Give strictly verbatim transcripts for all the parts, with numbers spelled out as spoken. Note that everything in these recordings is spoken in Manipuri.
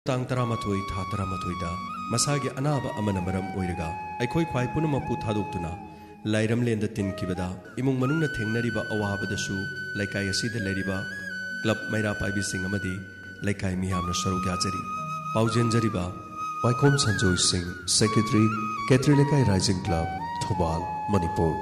ꯇꯥꯡ ꯇꯔꯥꯃꯥꯊꯣꯏ, ꯊꯥ ꯇꯔꯥꯃꯥꯊꯣꯏꯗ ꯃꯁꯥꯒꯤ ꯑꯅꯥꯕ ꯑꯃꯅ ꯃꯔꯝ ꯑꯣꯏꯔꯒ ꯑꯩꯈꯣꯏ ꯈ꯭ꯋꯥꯏ ꯄꯨꯝꯅꯃꯛꯄꯨ ꯊꯥꯗꯣꯛꯇꯨꯅ ꯂꯥꯏꯔꯝꯂꯦꯟꯗ ꯇꯤꯟꯈꯤꯕꯗ ꯏꯃꯨꯡ ꯃꯅꯨꯡꯅ ꯊꯦꯡꯅꯔꯤꯕ ꯑꯋꯥꯕꯗꯁꯨ ꯂꯩꯀꯥꯏ ꯑꯁꯤꯗ ꯂꯩꯔꯤꯕ ꯀ꯭ꯂꯕ ꯃꯩꯔꯥ ꯄꯥꯏꯕꯤꯁꯤꯡ ꯑꯃꯗꯤ ꯂꯩꯀꯥꯏ ꯃꯤꯌꯥꯝꯅ ꯁꯔꯨꯛ ꯌꯥꯖꯔꯤ꯫ ꯄꯥꯎꯖꯦꯟꯖꯔꯤꯕ ꯋꯥꯏꯈꯣꯝ ꯁꯟꯖꯣꯏ ꯁꯤꯡ, ꯁꯦꯀ꯭ꯔꯦꯇꯔꯤ, ꯀꯦꯇ꯭ꯔꯤ ꯂꯩꯀꯥꯏ ꯔꯥꯏꯖꯤꯡ ꯀ꯭ꯂꯕ, ꯊꯧꯕꯥꯜ, ꯃꯅꯤꯄꯨꯔ꯫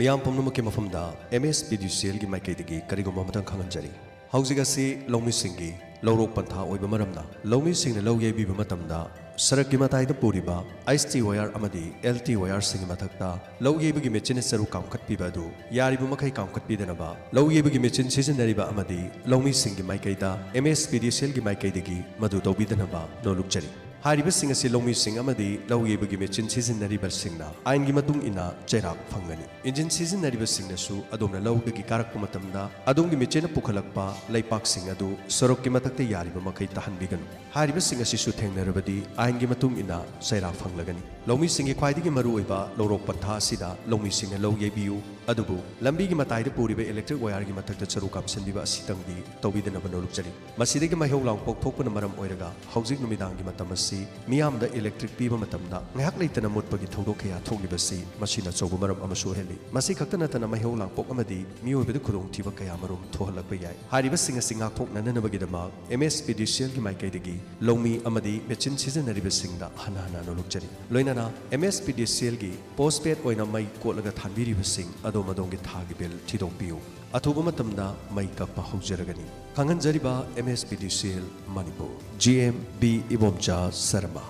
ꯃꯤꯌꯥꯝ ꯄꯨꯝꯅꯃꯛꯀꯤ ꯃꯐꯝꯗ ꯑꯦꯝ ꯑꯦꯁ ꯄꯤ ꯗꯤ ꯁꯤ ꯑꯦꯜꯒꯤ ꯃꯥꯏꯀꯩꯗꯒꯤ ꯀꯔꯤꯒꯨꯝꯕ ꯑꯃꯇꯪ ꯈꯪꯍꯟꯖꯔꯤ꯫ ꯍꯧꯖꯤꯛ ꯑꯁꯤ ꯂꯧꯃꯤꯁꯤꯡꯒꯤ ꯂꯧꯔꯣꯛ ꯄꯟꯊꯥ ꯑꯣꯏꯕ ꯃꯔꯝꯅ, ꯂꯧꯃꯤꯁꯤꯡꯅ ꯂꯧ ꯌꯩꯕꯤꯕ ꯃꯇꯝꯗ ꯁꯔꯛꯀꯤ ꯃꯇꯥꯏꯗ ꯄꯨꯔꯤꯕ ꯑꯩꯆ ꯇꯤ ꯋꯥꯌꯔ ꯑꯃꯗꯤ ꯑꯦꯜ ꯇꯤ ꯋꯥꯌꯔꯁꯤꯡꯒꯤ ꯃꯊꯛꯇ ꯂꯧ ꯌꯩꯕꯒꯤ ꯃꯦꯆꯤꯟꯅ ꯆꯔꯨ ꯀꯥꯝꯈꯠꯄꯤꯕ ꯑꯗꯨ ꯌꯥꯔꯤꯕ ꯃꯈꯩ ꯀꯥꯝꯈꯠꯄꯤꯗꯅꯕ ꯂꯧ ꯌꯩꯕꯒꯤ ꯃꯦꯆꯤꯟ ꯁꯤꯖꯤꯟꯅꯔꯤꯕ ꯑꯃꯗꯤ ꯂꯧꯃꯤꯁꯤꯡꯒꯤ ꯃꯥꯏꯀꯩꯗ ꯑꯦꯝ ꯑꯦꯁ ꯄꯤ ꯗꯤ ꯁꯤ ꯑꯦꯜꯒꯤ ꯃꯥꯏꯀꯩꯗꯒꯤ ꯃꯗꯨ ꯇꯧꯕꯤꯗꯅꯕ ꯅꯣꯜꯂꯨꯛꯆꯔꯤ꯫ ꯍꯥꯏꯔꯤꯕꯁꯤꯡ ꯑꯁꯤ ꯂꯧꯃꯤꯁꯤꯡ ꯑꯃꯗꯤ ꯂꯧ ꯌꯩꯕꯒꯤ ꯃꯦꯆꯤꯟ ꯁꯤꯖꯤꯟꯅꯔꯤꯕꯁꯤꯡꯅ ꯑꯥꯏꯟꯒꯤ ꯃꯇꯨꯡ ꯏꯟꯅ ꯆꯩꯔꯥꯛ ꯐꯪꯒꯅꯤ꯫ ꯏꯟꯖꯤꯟ ꯁꯤꯖꯤꯟꯅꯔꯤꯕꯁꯤꯡꯅꯁꯨ ꯑꯗꯣꯝꯅ ꯂꯧꯗꯒꯤ ꯀꯥꯔꯛꯄ ꯃꯇꯝꯗ ꯑꯗꯣꯝꯒꯤ ꯃꯦꯆꯤꯟꯅ ꯄꯨꯈꯠꯂꯛꯄ ꯂꯩꯄꯥꯛꯁꯤꯡ ꯑꯗꯨ ꯁꯣꯔꯣꯛꯀꯤ ꯃꯊꯛꯇ ꯌꯥꯔꯤꯕ ꯃꯈꯩ ꯇꯥꯍꯟꯕꯤꯒꯅꯨ꯫ ꯍꯥꯏꯔꯤꯕꯁꯤꯡ ꯑꯁꯤꯁꯨ ꯊꯦꯡꯅꯔꯕꯗꯤ ꯑꯥꯏꯟꯒꯤ ꯃꯇꯨꯡ ꯏꯟꯅ ꯆꯩꯔꯥꯛ ꯐꯪꯂꯒꯅꯤ꯫ ꯂꯧꯃꯤꯁꯤꯡꯒꯤ ꯈ꯭ꯋꯥꯏꯗꯒꯤ ꯃꯔꯨꯑꯣꯏꯕ ꯂꯧꯔꯣꯛ ꯄꯟꯊꯥ ꯑꯁꯤꯗ ꯂꯧꯃꯤꯁꯤꯡꯅ ꯂꯧ ꯌꯩꯕꯤꯌꯨ, ꯑꯗꯨꯕꯨ ꯂꯝꯕꯤꯒꯤ ꯃꯇꯥꯏꯗ ꯄꯨꯔꯤꯕ ꯏꯂꯦꯛꯇ꯭ꯔꯤꯛ ꯋꯥꯌꯔꯒꯤ ꯃꯊꯛꯇ ꯆꯔꯨ ꯀꯥꯞꯁꯤꯟꯕꯤꯕ ꯑꯁꯤꯇꯪꯗꯤ ꯇꯧꯕꯤꯗꯅꯕ ꯅꯣꯜꯂꯨꯛꯆꯔꯤ꯫ ꯃꯁꯤꯗꯒꯤ ꯃꯩꯍꯧ ꯂꯥꯡꯄꯣꯛ ꯊꯣꯛꯄꯅ ꯃꯔꯝ ꯑꯣꯏꯔꯒ ꯍꯧꯖꯤꯛ ꯅꯨꯃꯤꯗꯥꯡꯒꯤ ꯃꯇꯝ ꯑꯁꯤ ꯃꯤꯌꯥꯝꯗ ꯏꯂꯦꯛꯇ꯭ꯔꯤꯛ ꯄꯤꯕ ꯃꯇꯝꯗ ꯉꯥꯏꯍꯥꯛ ꯂꯩꯇꯅ ꯃꯨꯠꯄꯒꯤ ꯊꯧꯗꯣꯛ ꯀꯌꯥ ꯊꯣꯛꯂꯤꯕꯁꯤ ꯃꯁꯤꯅ ꯑꯆꯧꯕ ꯃꯔꯝ ꯑꯃꯁꯨ ꯑꯣꯏꯍꯜꯂꯤ꯫ ꯃꯁꯤ ꯈꯛꯇ ꯅꯠꯇꯅ ꯃꯩꯍꯧ ꯂꯥꯡꯄꯣꯛ ꯑꯃꯗꯤ ꯃꯤꯑꯣꯏꯕꯗ ꯈꯨꯗꯣꯡꯊꯤꯕ ꯀꯌꯥ ꯃꯔꯨꯝ ꯊꯣꯛꯍꯜꯂꯛꯄ ꯌꯥꯏ꯫ ꯍꯥꯏꯔꯤꯕꯁꯤꯡ ꯑꯁꯤ ꯉꯥꯛꯊꯣꯛꯅꯅꯕꯒꯤꯗꯃꯛ ꯑꯦꯝ ꯑꯦꯁ ꯄꯤ ꯗꯤ ꯁꯤ ꯑꯦꯜꯒꯤ ꯃꯥꯏꯀꯩꯗꯒꯤ ꯂꯧꯃꯤ ꯑꯃꯗꯤ ꯃꯦꯆꯤꯟ ꯁꯤꯖꯤꯟꯅꯔꯤꯕꯁꯤꯡꯗ ꯍꯟꯅ ꯍꯟꯅ ꯅꯣꯜꯂꯨꯛꯆꯔꯤ꯫ ꯂꯣꯏꯅꯅ ꯑꯦꯝ ꯑꯦꯁ ꯄꯤ ꯗꯤ ꯁꯤ ꯑꯦꯜꯒꯤ ꯄꯣꯁꯄꯦꯗ ꯑꯣꯏꯅ ꯃꯩ ꯀꯣꯠꯂꯒ ꯊꯥꯟꯕꯤꯔꯤꯕꯁꯤꯡ ꯑꯗꯣꯝ ꯑꯗꯣꯝꯒꯤ ꯊꯥꯒꯤ ꯕꯤꯜ ꯊꯤꯗꯣꯛꯄꯤꯌꯨ꯫ ꯑꯊꯨꯕ ꯃꯇꯝꯗ ꯃꯩ ꯀꯛꯄ ꯍꯧꯖꯔꯒꯅꯤ꯫ ꯈꯪꯍꯟꯖꯔꯤꯕ ꯑꯦꯝ ꯑꯦꯁ P D C L Manipur, G M B Ibomcha Sharma.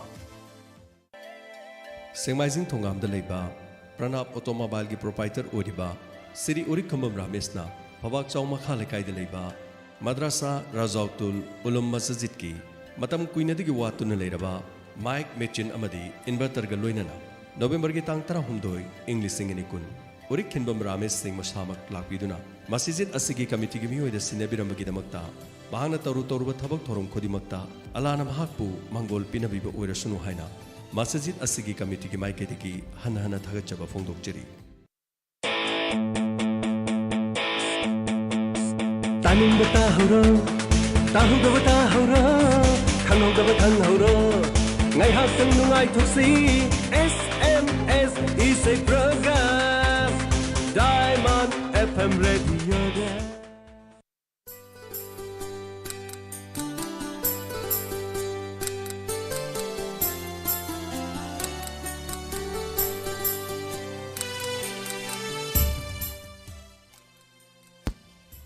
ꯁꯦꯡꯃꯥꯏꯖꯤꯡ ꯊꯣꯡꯒꯥꯝꯗ ꯂꯩꯕ ꯄ꯭ꯔꯅꯥꯞ ꯑꯣꯇꯣꯃꯣꯕꯥꯏꯜꯒꯤ ꯄ꯭ꯔꯣꯄꯥꯏꯇꯔ ꯑꯣꯏꯔꯤꯕ ꯁ꯭ꯔꯤ ꯎꯔꯤꯛꯈꯝꯕꯝ ꯔꯥꯃꯦꯁꯅ ꯐꯕꯥꯛꯆꯥꯎ ꯃꯈꯥ ꯂꯩꯀꯥꯏꯗ ꯂꯩꯕ ꯃꯗ꯭ꯔꯥꯁꯥ ꯔꯥꯖꯥꯎꯇꯨꯜ ꯎꯂꯨꯝ ꯃꯁꯖꯤꯗꯀꯤ ꯃꯇꯝ ꯀꯨꯏꯅꯗꯒꯤ ꯋꯥꯠꯇꯨꯅ ꯂꯩꯔꯕ ꯃꯥꯏꯛ ꯃꯦꯆꯤꯟ ꯑꯃꯗꯤ ꯏꯟꯚꯔꯇꯔꯒ ꯂꯣꯏꯅꯅ ꯅꯣꯕꯦꯝꯕꯔꯒꯤ ꯇꯥꯡ ꯇꯔꯥꯍꯨꯝꯗꯣꯏ, ꯏꯪ ꯂꯤꯁꯤꯡ ꯑꯅꯤ ꯀꯨꯟ, ꯎꯔꯤꯛ ꯈꯤꯟꯕꯝ ꯔꯥꯃꯦꯁ ꯁꯤꯡ ꯃꯁꯥꯃꯛ ꯂꯥꯛꯄꯤꯗꯨꯅ ꯃꯁꯖꯤꯗ ꯑꯁꯤꯒꯤ ꯀꯃꯤꯇꯤꯒꯤ ꯃꯤꯑꯣꯏꯗ ꯁꯤꯟꯅꯕꯤꯔꯝꯕꯒꯤꯗꯃꯛꯇ, ꯃꯍꯥꯛꯅ ꯇꯧꯔꯨ ꯇꯧꯔꯨꯕ ꯊꯕꯛ ꯊꯧꯔꯝ ꯈꯨꯗꯤꯡꯃꯛꯇ ꯑꯜꯂꯥꯅ ꯃꯍꯥꯛꯄꯨ ꯃꯪꯒꯣꯜ ꯄꯤꯅꯕꯤꯕ ꯑꯣꯏꯔꯁꯅꯨ ꯍꯥꯏꯅ ꯃꯁꯖꯤꯗ ꯑꯁꯤꯒꯤ ꯀꯃꯤꯇꯤꯒꯤ ꯃꯥꯏꯀꯩꯗꯒꯤ ꯍꯟꯅ ꯍꯟꯅ ꯊꯥꯒꯠꯆꯕ ꯐꯣꯡꯗꯣꯛꯆꯔꯤ꯫ ꯇꯥꯅꯤꯡꯕ ꯇꯥꯍꯧꯔꯣ, ꯇꯥꯍꯧꯗꯕ ꯇꯥꯍꯧꯔꯣ, ꯈꯪꯍꯧꯗꯕ ꯈꯪꯍꯧꯔꯣ, ꯉꯥꯏꯍꯥꯛꯇꯪ ꯅꯨꯡꯉꯥꯏꯊꯣꯛꯁꯤ꯫ ꯑꯦꯁ ꯑꯦꯝ ꯑꯦꯁ ꯏꯁꯩ ꯄ꯭ꯔꯣꯒ꯭ꯔꯥꯝ, ꯗꯥꯏꯃꯟ ꯑꯦꯐ ꯑꯦꯝ ꯔꯦꯗꯤꯑꯣꯗ꯫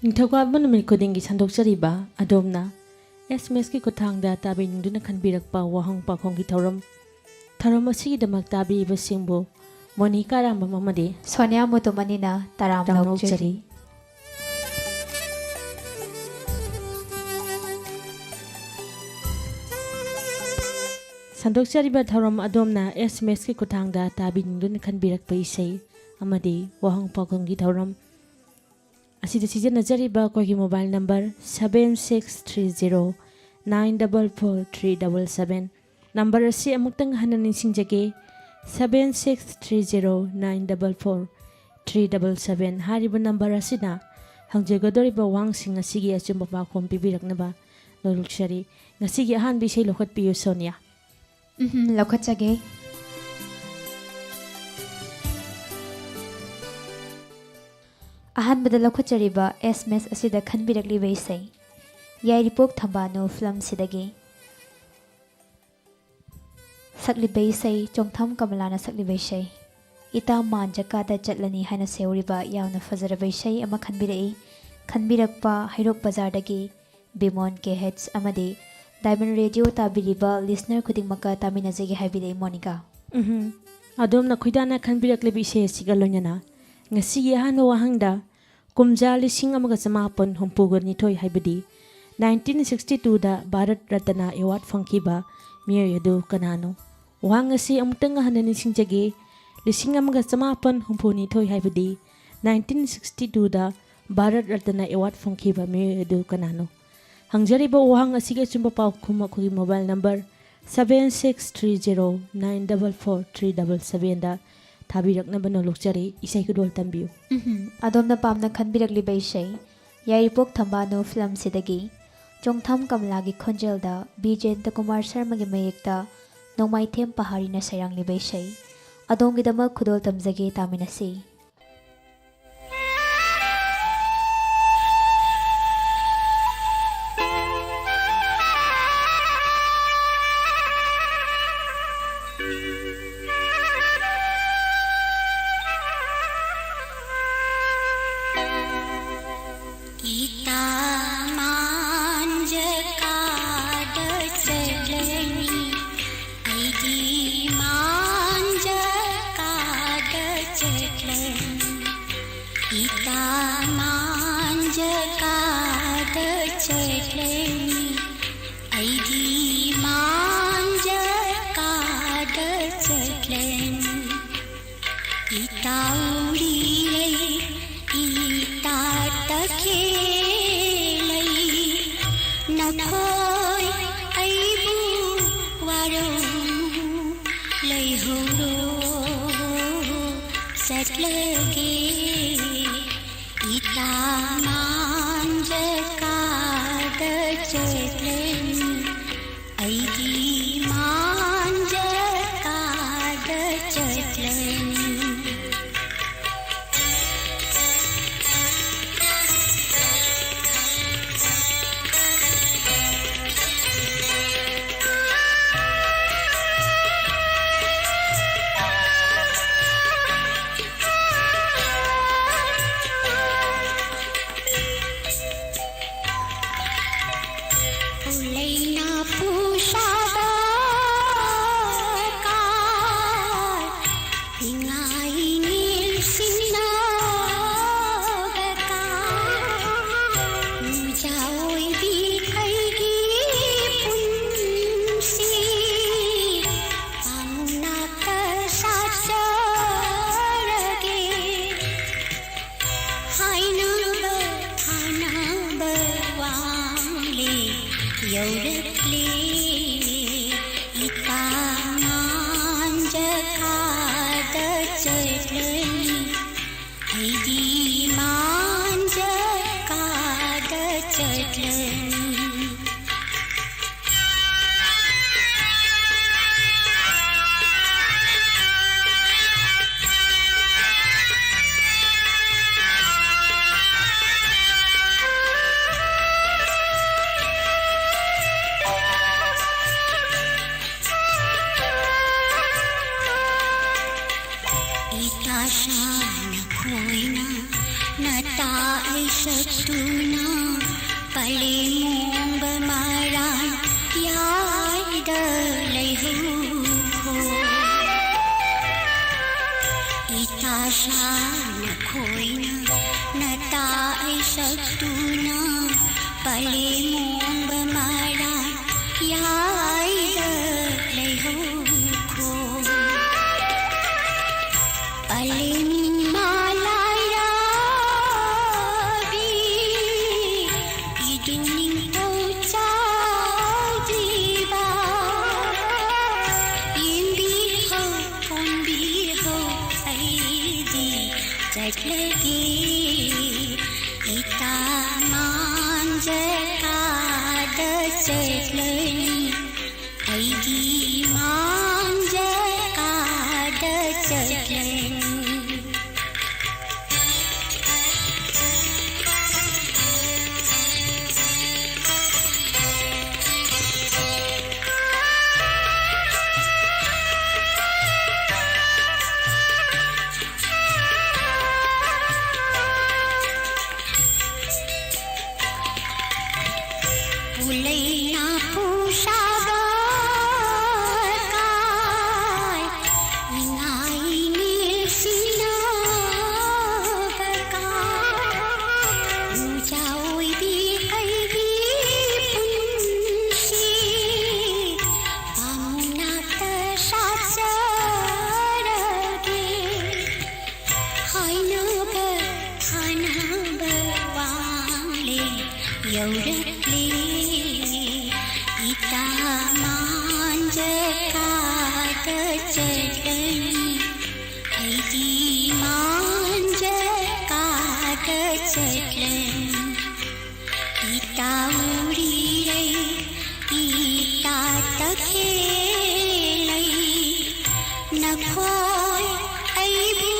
ꯅꯤꯡꯊꯧꯀꯥꯕ ꯅꯨꯃꯤꯠ ꯈꯨꯗꯤꯡꯒꯤ ꯁꯟꯗꯣꯛꯆꯔꯤꯕ ꯑꯗꯣꯝꯅ ꯑꯦꯁ ꯑꯦꯝ ꯑꯦꯁꯀꯤ ꯈꯨꯠꯊꯥꯡꯗ ꯇꯥꯕꯤꯅꯤꯡꯗꯨꯅ ꯈꯟꯕꯤꯔꯛꯄ ꯋꯥꯍꯪ ꯄꯥꯎꯈꯨꯝꯒꯤ ꯊꯧꯔꯝ, ꯊꯧꯔꯝ ꯑꯁꯤꯒꯤꯗꯃꯛ ꯇꯥꯕꯤꯔꯤꯕꯁꯤꯡꯕꯨ ꯃꯣꯅꯤꯀꯥ ꯔꯥꯝꯕꯝ ꯑꯃꯗꯤ ꯁꯣꯅꯤꯌꯥ ꯃꯨꯇꯨꯃꯅꯤꯅ ꯇꯔꯥꯝꯅ ꯇꯔꯥꯝꯅ ꯑꯣꯛꯆꯔꯤ꯫ ꯑꯣꯛꯆꯔꯤ꯫ ꯁꯟꯗꯣꯛꯆꯔꯤꯕ ꯊꯧꯔꯝ ꯑꯗꯣꯝꯅ ꯑꯦꯁ ꯑꯦꯝ ꯑꯦꯁꯀꯤ ꯈꯨꯠꯊꯥꯡꯗ ꯇꯥꯕꯤꯅꯤꯡꯗꯨꯅ ꯈꯟꯕꯤꯔꯛꯄ ꯏꯁꯩ ꯑꯃꯗꯤ ꯋꯥꯍꯪ ꯄꯥꯎꯈꯨꯝꯒꯤ ꯊꯧꯔꯝ ꯑꯁꯤꯗ ꯁꯤꯖꯤꯟꯅꯖꯔꯤꯕ ꯑꯩꯈꯣꯏꯒꯤ mobile number seven six three zero nine double four three double seven꯫ Number ꯑꯁꯤ ꯑꯃꯨꯛꯇꯪ ꯍꯟꯅ ꯅꯤꯡꯁꯤꯡꯖꯒꯦ, seven six three zero nine double four three double seven꯫ ꯍꯥꯏꯔꯤꯕ ꯅꯝꯕꯔ ꯑꯁꯤꯗ ꯍꯪꯖꯒꯗꯧꯔꯤꯕ ꯋꯥꯍꯪꯁꯤꯡ ꯑꯁꯤꯒꯤ ꯑꯆꯨꯝꯕ ꯄꯥꯎꯈꯨꯝ ꯄꯤꯕꯤꯔꯛꯅꯕ ꯅꯣꯜꯂꯨꯛꯆꯔꯤ꯫ ꯉꯁꯤꯒꯤ ꯑꯍꯥꯟꯕ ꯏꯁꯩ ꯂꯧꯈꯠꯄꯤꯌꯨ, ꯁꯣꯅꯤꯌꯥ꯫ ꯎꯝ, ꯂꯧꯈꯠꯆꯒꯦ꯫ ꯑꯍꯥꯟꯕꯗ ꯂꯧꯈꯠꯆꯔꯤꯕ ꯑꯦꯁ ꯑꯦꯝ ꯑꯦꯁ ꯑꯁꯤꯗ ꯈꯟꯕꯤꯔꯛꯂꯤꯕ ꯏꯁꯩ ꯌꯥꯏꯔꯤꯄꯣꯛ ꯊꯝꯕꯥꯅꯨ ꯐꯤꯂꯝꯁꯤꯗꯒꯤ꯫ ꯁꯛꯂꯤꯕ ꯏꯁꯩ ꯆꯣꯡꯊꯝ ꯀꯃꯂꯥꯅ ꯁꯛꯂꯤꯕ ꯏꯁꯩ ꯏꯇꯥ ꯃꯥꯟ ꯖꯀꯥꯗ ꯆꯠꯂꯅꯤ ꯍꯥꯏꯅ ꯁꯦꯝꯍꯧꯔꯤꯕ ꯌꯥꯝꯅ ꯐꯖꯔꯕ ꯏꯁꯩ ꯑꯃ ꯈꯟꯕꯤꯔꯛꯏ꯫ ꯈꯟꯕꯤꯔꯛꯄ ꯍꯩꯔꯣꯛ ꯕꯖꯥꯔꯗꯒꯤ ꯕꯤꯃꯣꯟ ꯀꯦ ꯍꯩꯆ ꯑꯃꯗꯤ ꯗꯥꯏꯃꯟ ꯔꯦꯗꯤꯑꯣ ꯇꯥꯕꯤꯔꯤꯕ ꯂꯤꯁꯅꯔ ꯈꯨꯗꯤꯡꯃꯛꯀ ꯇꯥꯃꯤꯟꯅꯖꯒꯦ ꯍꯥꯏꯕꯤꯔꯛꯏ ꯃꯣꯅꯤꯀꯥ꯫ ꯎꯝꯍꯨꯝ꯫ ꯑꯗꯣꯝꯅ ꯈꯣꯏꯗꯥꯅ ꯈꯟꯕꯤꯔꯛꯂꯤꯕ ꯏꯁꯩ ꯑꯁꯤꯒ ꯂꯣꯏꯅꯅ ꯉꯁꯤꯒꯤ ꯑꯍꯥꯟꯕ ꯋꯥꯍꯪꯗ, ꯀꯨꯝꯖꯥ ꯂꯤꯁꯤꯡ ꯑꯃꯒ ꯆꯃꯥꯄꯟ ꯍꯨꯝꯐꯨꯒ ꯅꯤꯊꯣꯏ, ꯍꯥꯏꯕꯗꯤ nineteen sixty twoꯗ ꯚꯥꯔꯠ ꯔꯠꯅ ꯑꯦꯋꯥꯔꯗ ꯐꯪꯈꯤꯕ ꯃꯤꯑꯣꯏ ꯑꯗꯨ ꯀꯅꯥꯅꯣ? ꯋꯥꯍꯪ ꯑꯁꯤ ꯑꯃꯨꯛꯇꯪ ꯍꯟꯅ ꯅꯤꯡꯁꯤꯡꯖꯒꯦ, ꯂꯤꯁꯤꯡ ꯑꯃꯒ ꯆꯃꯥꯄꯟ ꯍꯨꯝꯐꯨꯅꯤꯊꯣꯏ, ꯍꯥꯏꯕꯗꯤ nineteen sixty twoꯗ ꯚꯥꯔꯠ ꯔꯠꯅ ꯑꯦꯋꯥꯔꯗ ꯐꯪꯈꯤꯕ ꯃꯤꯑꯣꯏ ꯑꯗꯨ ꯀꯅꯥꯅꯣ? ꯍꯪꯖꯔꯤꯕ ꯋꯥꯍꯪ ꯑꯁꯤꯒꯤ ꯑꯆꯨꯝꯕ ꯄꯥꯎꯈꯨꯝ ꯑꯩꯈꯣꯏꯒꯤ mobile number seven six three zero nine double four three double sevenꯗ ꯊꯥꯕꯤꯔꯛꯅꯕ ꯅꯣꯜꯂꯨꯛꯆꯔꯤ꯫ ꯏꯁꯩ ꯈꯨꯗꯣꯜ ꯇꯝꯕꯤꯌꯨ꯫ ꯎꯝꯍꯨꯝ꯫ ꯑꯗꯣꯝꯅ ꯄꯥꯝꯅ ꯈꯟꯕꯤꯔꯛꯂꯤꯕ ꯏꯁꯩ ꯌꯥꯏꯔꯤꯄꯣꯛ ꯊꯝꯕꯥꯅꯨ ꯐꯤꯂꯝꯁꯤꯗꯒꯤ ꯆꯣꯡꯊꯥꯝ ꯀꯃꯂꯥꯒꯤ ꯈꯣꯟꯖꯦꯜꯗ ꯕꯤ ꯖꯌꯟꯇ ꯀꯨꯃꯥꯔ ꯁꯔꯃꯒꯤ ꯃꯌꯦꯛꯇ ꯅꯣꯡꯃꯥꯏꯊꯦꯝ ꯄꯍꯥꯔꯤꯅ ꯁꯩꯔꯥꯡꯂꯤꯕ ꯏꯁꯩ꯫ ꯑꯗꯣꯝꯒꯤꯗꯃꯛ ꯈꯨꯗꯣꯜ ꯇꯝꯖꯒꯦ, ꯇꯥꯃꯤꯟꯅꯁꯤ꯫ ꯏꯇꯥ ꯃꯥꯟꯖ ꯀꯥꯗ ꯆꯠꯂꯅꯤ, ꯑꯩꯗꯤ ꯃꯥꯟꯖ ꯀꯥꯗ ꯆꯠꯂꯅꯤ꯫ ꯏꯇꯥ ꯃꯥꯟꯖ ꯀꯥꯗ ꯆꯠꯂꯅꯤ, ꯑꯩꯗꯤ ꯃꯥꯟꯖ ꯀꯥꯗ ꯆꯠꯂꯅꯤ꯫ ꯏꯇꯥꯎꯔꯤ ꯂꯩ, ꯏꯇꯥ ꯇꯈꯦꯜ ꯂꯩ, ꯅꯈꯣꯏ ꯑꯩꯕꯨ ꯋꯥꯔꯧꯅꯨ, ꯂꯩꯍꯧꯔꯣ, ꯆꯠꯂꯒꯦ꯫ ꯏꯇꯥ ꯃꯥꯟꯖ ꯀꯥꯗ ꯆꯠꯂꯅꯤ, ꯑꯩꯗꯤ ꯃꯥꯟꯖ ꯀꯥꯗ ꯆꯠꯂꯅꯤ꯫ ꯎꯂꯩꯅ ꯄꯨꯁꯥꯕ ꯀꯥ, ꯏꯉꯥꯏ ꯅꯤꯜꯁꯤꯟꯅꯕ ꯀꯥ, ꯎꯖꯥ ꯑꯣꯏꯕꯤ ꯑꯩꯒꯤ ꯄꯨꯟꯁꯤ, ꯄꯥꯎꯅꯥꯛꯇ ꯁꯥꯠꯆꯔꯒꯦ꯫ ꯍꯥꯏꯅꯕ ꯊꯥꯅꯕ ꯋꯥꯡꯂꯦ ꯌꯧꯔꯛꯂꯦ꯫ ꯏꯇꯥ ꯃꯥꯟꯖ ꯀꯥꯗ ꯆꯠꯂꯅꯤ, ꯑꯩꯗꯤ ꯃꯥꯟꯖ ꯀꯥꯗ ꯆꯠꯂꯅꯤ꯫ ꯏꯇꯥꯁꯥ ꯅꯈꯣꯏꯅ ꯅꯇꯥ ꯑꯩꯁꯛꯇꯨꯅ ꯄꯂꯦꯃꯣꯡꯕ ꯃꯔꯥꯟ ꯌꯥꯏꯗ ꯂꯩꯍꯧꯈꯣ꯫ ꯏꯇꯥꯁꯥ ꯅꯈꯣꯏꯅ ꯅꯇꯥ ꯑꯩꯁꯛꯇꯨꯅ ꯄꯂꯦꯃꯣꯡꯕ ꯃꯔꯥꯟ ꯌꯥꯏꯗ ꯂꯩꯍꯧꯈꯣ꯫ ꯄꯂꯦꯝ ꯏꯃꯥ ꯂꯥꯏꯔꯥꯕꯤ, ꯏꯗꯨ ꯅꯤꯡꯊꯧ ꯆꯥꯎꯗ꯭ꯔꯤꯕ, ꯌꯦꯡꯕꯤꯍꯧ, ꯀꯣꯟꯕꯤꯍꯧ, ꯑꯩꯗꯤ ꯆꯠꯂꯒꯦ꯫ ꯏꯇꯥ ꯃꯥꯟꯖ ꯀꯥꯗ ꯆꯠꯂꯅꯤ, ꯑꯩꯗꯤ ꯃꯥꯟꯖ ꯀꯥꯗ ꯆꯠꯂꯅꯤ꯫ ꯄꯨꯂꯩꯅ ꯄꯨꯁꯥꯕ ꯀꯥꯏ, ꯅꯤꯡꯉꯥꯏ ꯅꯤꯜꯁꯤꯟꯅꯕ ꯀꯥꯏ, ꯎꯖꯥ ꯑꯣꯏꯕꯤ ꯑꯩꯒꯤ ꯄꯨꯟꯁꯤ, ꯄꯥꯃꯨꯅꯥꯛꯇ ꯁꯥꯠꯆꯔꯒꯦ꯫ ꯍꯥꯏꯅꯕ ꯊꯥꯅꯕ ꯋꯥꯡꯂꯦ ꯌꯧꯔꯛꯂꯦ꯫ ꯏꯇꯥ ꯃꯥꯟꯖ ꯀꯥꯗ ꯆꯠꯂꯅꯤ, ꯑꯩꯗꯤ ꯃꯥꯟꯖ ꯀꯥꯗ ꯆꯠꯂꯅꯤ꯫ ꯏꯇꯥ ꯎꯔꯤꯔꯩ, ꯏꯇꯥ ꯇꯈꯦꯜꯂꯩ, ꯅꯈꯣꯏ ꯑꯩꯕꯨ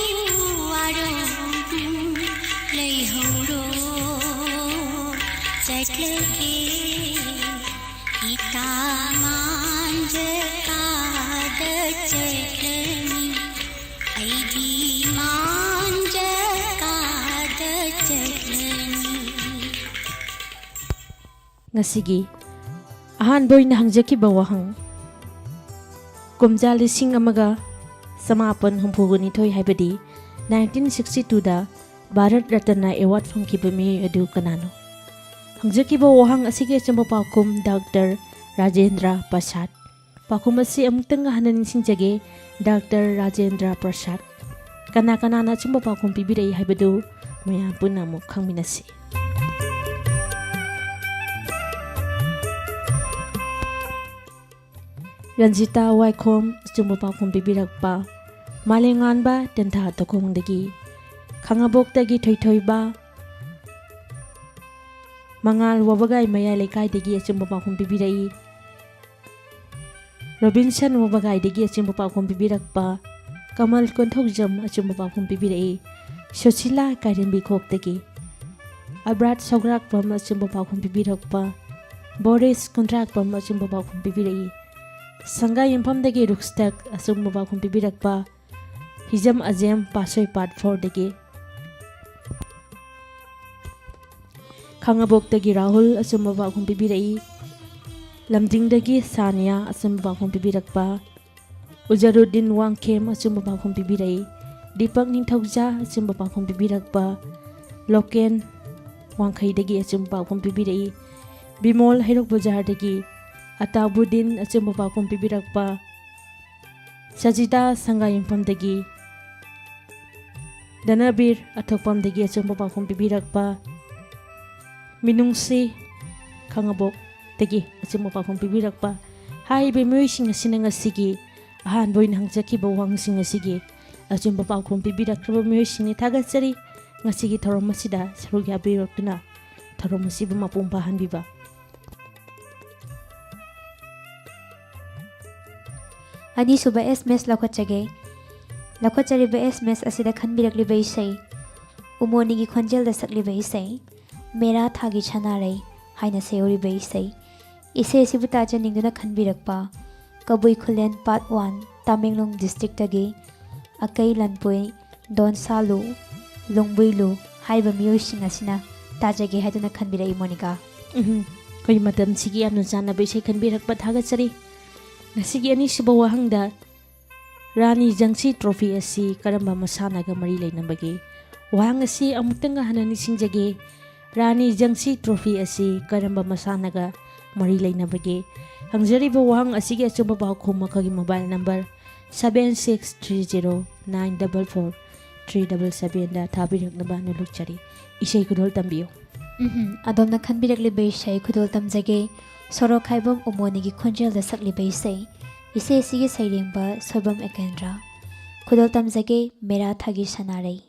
ꯋꯥꯔꯧꯗꯨꯅ ꯂꯩꯍꯧꯔꯣ꯫ ꯆꯠꯂꯒꯦ, ꯏꯇꯥ ꯃꯥꯟꯖ ꯀꯥꯗ ꯆꯠꯂꯅꯤ, ꯑꯩꯗꯤ ꯉꯁꯤꯒꯤ ꯑꯍꯥꯟꯕ ꯑꯣꯏꯅ ꯍꯪꯖꯈꯤꯕ ꯋꯥꯍꯪ, ꯀꯨꯝꯖꯥ ꯂꯤꯁꯤꯡ ꯑꯃꯒ ꯆꯃꯥꯄꯟ ꯍꯨꯝꯐꯨꯒ ꯅꯤꯊꯣꯏ, ꯍꯥꯏꯕꯗꯤ nineteen sixty twoꯗ ꯚꯥꯔꯠ ꯔꯠꯅ ꯑꯦꯋꯥꯔꯗ ꯐꯪꯈꯤꯕ ꯃꯤꯑꯣꯏ ꯑꯗꯨ ꯀꯅꯥꯅꯣ? ꯍꯪꯖꯈꯤꯕ ꯋꯥꯍꯪ ꯑꯁꯤꯒꯤ ꯑꯆꯨꯝꯕ ꯄꯥꯎꯈꯨꯝ ꯗꯥꯛꯇꯔ ꯔꯥꯖꯦꯟꯗ꯭ꯔ ꯄ꯭ꯔꯁꯥꯗ꯫ ꯄꯥꯎꯈꯨꯝ ꯑꯁꯤ ꯑꯃꯨꯛꯇꯪ ꯍꯟꯅ ꯅꯤꯡꯁꯤꯡꯖꯒꯦ, ꯗꯥꯛꯇꯔ ꯔꯥꯖꯦꯟꯗ꯭ꯔ ꯄ꯭ꯔꯁꯥꯗ꯫ ꯀꯅꯥ ꯀꯅꯥꯅ ꯑꯆꯨꯝꯕ ꯄꯥꯎꯈꯨꯝ ꯄꯤꯕꯤꯔꯛꯏ ꯍꯥꯏꯕꯗꯨ ꯃꯌꯥꯝ ꯄꯨꯟꯅ ꯑꯃꯨꯛ ꯈꯪꯃꯤꯟꯅꯁꯤ꯫ ꯔꯟꯖꯤꯇꯥ ꯋꯥꯏꯈꯣꯝ ꯑꯆꯨꯝꯕ ꯄꯥꯎꯈꯨꯝ ꯄꯤꯕꯤꯔꯛꯄ, ꯃꯥꯂꯦꯝꯉꯥꯟꯕ ꯇꯦꯟꯊꯥ ꯇꯈꯣꯡꯗꯒꯤ, ꯈꯥꯉꯕꯣꯛꯇꯒꯤ ꯊꯣꯏꯊꯣꯏꯕ, ꯃꯉꯥꯜ ꯋꯥꯕꯒꯥꯏ ꯃꯌꯥꯏ ꯂꯩꯀꯥꯏꯗꯒꯤ ꯑꯆꯨꯝꯕ ꯄꯥꯎꯈꯨꯝ ꯄꯤꯕꯤꯔꯛꯏ꯫ ꯔꯣꯕꯤꯟꯁꯟ ꯋꯥꯕꯒꯥꯏꯗꯒꯤ ꯑꯆꯨꯝꯕ ꯄꯥꯎꯈꯨꯝ ꯄꯤꯕꯤꯔꯛꯄ, ꯀꯃꯜ ꯀꯣꯟꯊꯧꯖꯝ ꯑꯆꯨꯝꯕ ꯄꯥꯎꯈꯨꯝ ꯄꯤꯕꯤꯔꯛꯏ꯫ ꯁꯨꯁꯤꯂꯥ ꯀꯥꯏꯔꯦꯝꯕꯤꯈꯣꯛꯇꯒꯤ꯫ ꯑꯕ꯭ꯔꯥꯠ ꯁꯧꯒ꯭ꯔꯥꯛꯄꯝ ꯑꯆꯨꯝꯕ ꯄꯥꯎꯈꯨꯝ ꯄꯤꯕꯤꯔꯛꯄ, ꯕꯣꯔꯤꯁ ꯀꯨꯟꯗ꯭ꯔꯥꯛꯄꯝ ꯑꯆꯨꯝꯕ ꯄꯥꯎꯈꯨꯝ ꯄꯤꯕꯤꯔꯛꯏ꯫ ꯁꯪꯒꯥꯏ ꯌꯨꯝꯐꯝꯗꯒꯤ ꯔꯨꯛꯁꯇꯛ ꯑꯆꯨꯝꯕ ꯄꯥꯎꯈꯨꯝ ꯄꯤꯕꯤꯔꯛꯄ, ꯍꯤꯖꯝ ꯑꯖꯦꯝ ꯄꯥꯠꯁꯣꯏ ꯄꯥꯠ fourꯗꯒꯤ꯫ ꯈꯥꯉꯕꯣꯛꯇꯒꯤ ꯔꯥꯍꯨꯜ ꯑꯆꯨꯝꯕ ꯄꯥꯎꯈꯨꯝ ꯄꯤꯕꯤꯔꯛꯏ꯫ ꯂꯝꯖꯤꯡꯗꯒꯤ ꯁꯥꯅꯤꯌꯥ ꯑꯆꯨꯝꯕ ꯄꯥꯎꯈꯨꯝ ꯄꯤꯕꯤꯔꯛꯄ, ꯎꯖꯔꯨꯗꯤꯟ ꯋꯥꯡꯈꯦꯝ ꯑꯆꯨꯝꯕ ꯄꯥꯎꯈꯨꯝ ꯄꯤꯕꯤꯔꯛꯏ꯫ ꯗꯤꯄꯛ ꯅꯤꯡꯊꯧꯖꯥ ꯑꯆꯨꯝꯕ ꯄꯥꯎꯈꯨꯝ ꯄꯤꯕꯤꯔꯛꯄ, ꯂꯣꯀꯦꯟ ꯋꯥꯡꯈꯩꯗꯒꯤ ꯑꯆꯨꯝꯕ ꯄꯥꯎꯈꯨꯝ ꯄꯤꯕꯤꯔꯛꯏ꯫ ꯕꯤꯃꯣꯜ ꯍꯩꯔꯣꯛ ꯕꯖꯥꯔꯗꯒꯤ ꯑꯇꯥꯕꯨꯗꯤꯟ ꯑꯆꯨꯝꯕ ꯄꯥꯎꯈꯨꯝ ꯄꯤꯕꯤꯔꯛꯄ, ꯁꯖꯤꯗꯥ ꯁꯪꯒꯥꯌꯨꯝꯐꯝꯗꯒꯤ, ꯙꯅꯕꯤꯔ ꯑꯊꯣꯛꯄꯝꯗꯒꯤ ꯑꯆꯨꯝꯕ ꯄꯥꯎꯈꯨꯝ ꯄꯤꯕꯤꯔꯛꯄ, ꯃꯤꯅꯨꯡꯁꯤ ꯈꯥꯉꯕꯣꯛꯇꯒꯤ ꯑꯆꯨꯝꯕ ꯄꯥꯎꯈꯨꯝ ꯄꯤꯕꯤꯔꯛꯄ꯫ ꯍꯥꯏꯔꯤꯕ ꯃꯤꯑꯣꯏꯁꯤꯡ ꯑꯁꯤꯅ ꯉꯁꯤꯒꯤ ꯑꯍꯥꯟꯕ ꯑꯣꯏꯅ ꯍꯪꯖꯈꯤꯕ ꯋꯥꯍꯪꯁꯤꯡ ꯑꯁꯤꯒꯤ ꯑꯆꯨꯝꯕ ꯄꯥꯎꯈꯨꯝ ꯄꯤꯕꯤꯔꯛꯈ꯭ꯔꯕ ꯃꯤꯑꯣꯏꯁꯤꯡꯅꯤ꯫ ꯊꯥꯒꯠꯆꯔꯤ꯫ ꯉꯁꯤꯒꯤ ꯊꯧꯔꯝ ꯑꯁꯤꯗ ꯁꯔꯨꯛ ꯌꯥꯕꯤꯔꯛꯇꯨꯅ ꯊꯧꯔꯝ ꯑꯁꯤꯕꯨ ꯃꯄꯨꯡ ꯐꯥꯍꯟꯕꯤꯕ꯫ ꯑꯅꯤꯁꯨꯕ S M S ꯂꯧꯈꯠꯆꯒꯦ꯫ ꯂꯧꯈꯠꯆꯔꯤꯕ S M S ꯑꯁꯤꯗ ꯈꯟꯕꯤꯔꯛꯂꯤꯕ ꯏꯁꯩ, ꯎꯃꯣꯅꯤꯒꯤ ꯈꯣꯟꯖꯦꯜꯗ ꯁꯛꯂꯤꯕ ꯏꯁꯩ, ꯃꯦꯔꯥ ꯊꯥꯒꯤ ꯁꯅꯥꯔꯩ ꯍꯥꯏꯅ ꯁꯩꯌꯧꯔꯤꯕ ꯏꯁꯩ꯫ ꯏꯁꯩ ꯑꯁꯤꯕꯨ ꯇꯥꯖꯅꯤꯡꯗꯨꯅ ꯈꯟꯕꯤꯔꯛꯄ ꯀꯕꯨꯏ ꯈꯨꯂꯦꯟ Part One, ꯇꯃꯦꯡꯂꯣꯡ districtꯇꯒꯤ ꯑꯀꯩ ꯂꯟꯄꯣꯏ ꯗꯣꯟꯁꯥꯂꯨ, ꯂꯨꯡꯕꯨꯏꯂꯨ ꯍꯥꯏꯔꯤꯕ ꯃꯤꯑꯣꯏꯁꯤꯡ ꯑꯁꯤꯅ ꯇꯥꯖꯒꯦ ꯍꯥꯏꯗꯨꯅ ꯈꯟꯕꯤꯔꯛꯏ, ꯃꯣꯅꯤꯀꯥ꯫ ꯎꯝ, ꯑꯩꯈꯣꯏ ꯃꯇꯝꯁꯤꯒꯤ ꯌꯥꯝꯅ ꯆꯥꯟꯅꯕ ꯏꯁꯩ ꯈꯟꯕꯤꯔꯛꯄ ꯊꯥꯒꯠꯆꯔꯤ꯫ ꯉꯁꯤꯒꯤ ꯑꯅꯤꯁꯨꯕ ꯋꯥꯍꯪꯗ, ꯔꯥꯅꯤ ꯖꯪꯁꯤ ꯇ꯭ꯔꯣꯐꯤ ꯑꯁꯤ ꯀꯔꯝꯕ ꯃꯁꯥꯟꯅꯒ ꯃꯔꯤ ꯂꯩꯅꯕꯒꯦ? ꯋꯥꯍꯪ ꯑꯁꯤ ꯑꯃꯨꯛꯇꯪꯒ ꯍꯟꯅ ꯅꯤꯡꯁꯤꯡꯖꯒꯦ꯫ ꯔꯥꯅꯤ ꯖꯪꯁꯤ ꯇ꯭ꯔꯣꯐꯤ ꯑꯁꯤ ꯀꯔꯝꯕ ꯃꯁꯥꯟꯅꯒ ꯃꯔꯤ ꯂꯩꯅꯕꯒꯦ? ꯍꯪꯖꯔꯤꯕ ꯋꯥꯍꯪ ꯑꯁꯤꯒꯤ ꯑꯆꯨꯝꯕ ꯄꯥꯎꯈꯨꯝ ꯑꯩꯈꯣꯏꯒꯤ mobile number seven six three zero nine double four three double sevenꯗ ꯊꯥꯕꯤꯔꯛꯅꯕ ꯅꯣꯜꯂꯨꯛꯆꯔꯤ꯫ ꯏꯁꯩ ꯈꯨꯗꯣꯜ ꯇꯝꯕꯤꯌꯨ꯫ ꯎꯝꯍꯨꯝ, ꯑꯗꯣꯝꯅ ꯈꯟꯕꯤꯔꯛꯂꯤꯕ ꯏꯁꯩ ꯈꯨꯗꯣꯜ ꯇꯝꯖꯒꯦ꯫ ꯁꯣꯔꯣꯛꯈꯥꯏꯕꯝ ꯎꯃꯣꯅꯤꯒꯤ ꯈꯣꯟꯖꯦꯜꯗ ꯁꯛꯂꯤꯕ ꯏꯁꯩ꯫ ꯏꯁꯩ ꯑꯁꯤꯒꯤ ꯁꯩꯔꯦꯡꯕ ꯁꯣꯏꯕꯝ ꯑꯦꯀꯦꯟꯗ꯭ꯔ꯫ ꯈꯨꯗꯣꯜ ꯇꯝꯖꯒꯦ, ꯃꯦꯔꯥ ꯊꯥꯒꯤ ꯁꯅꯥꯔꯩ꯫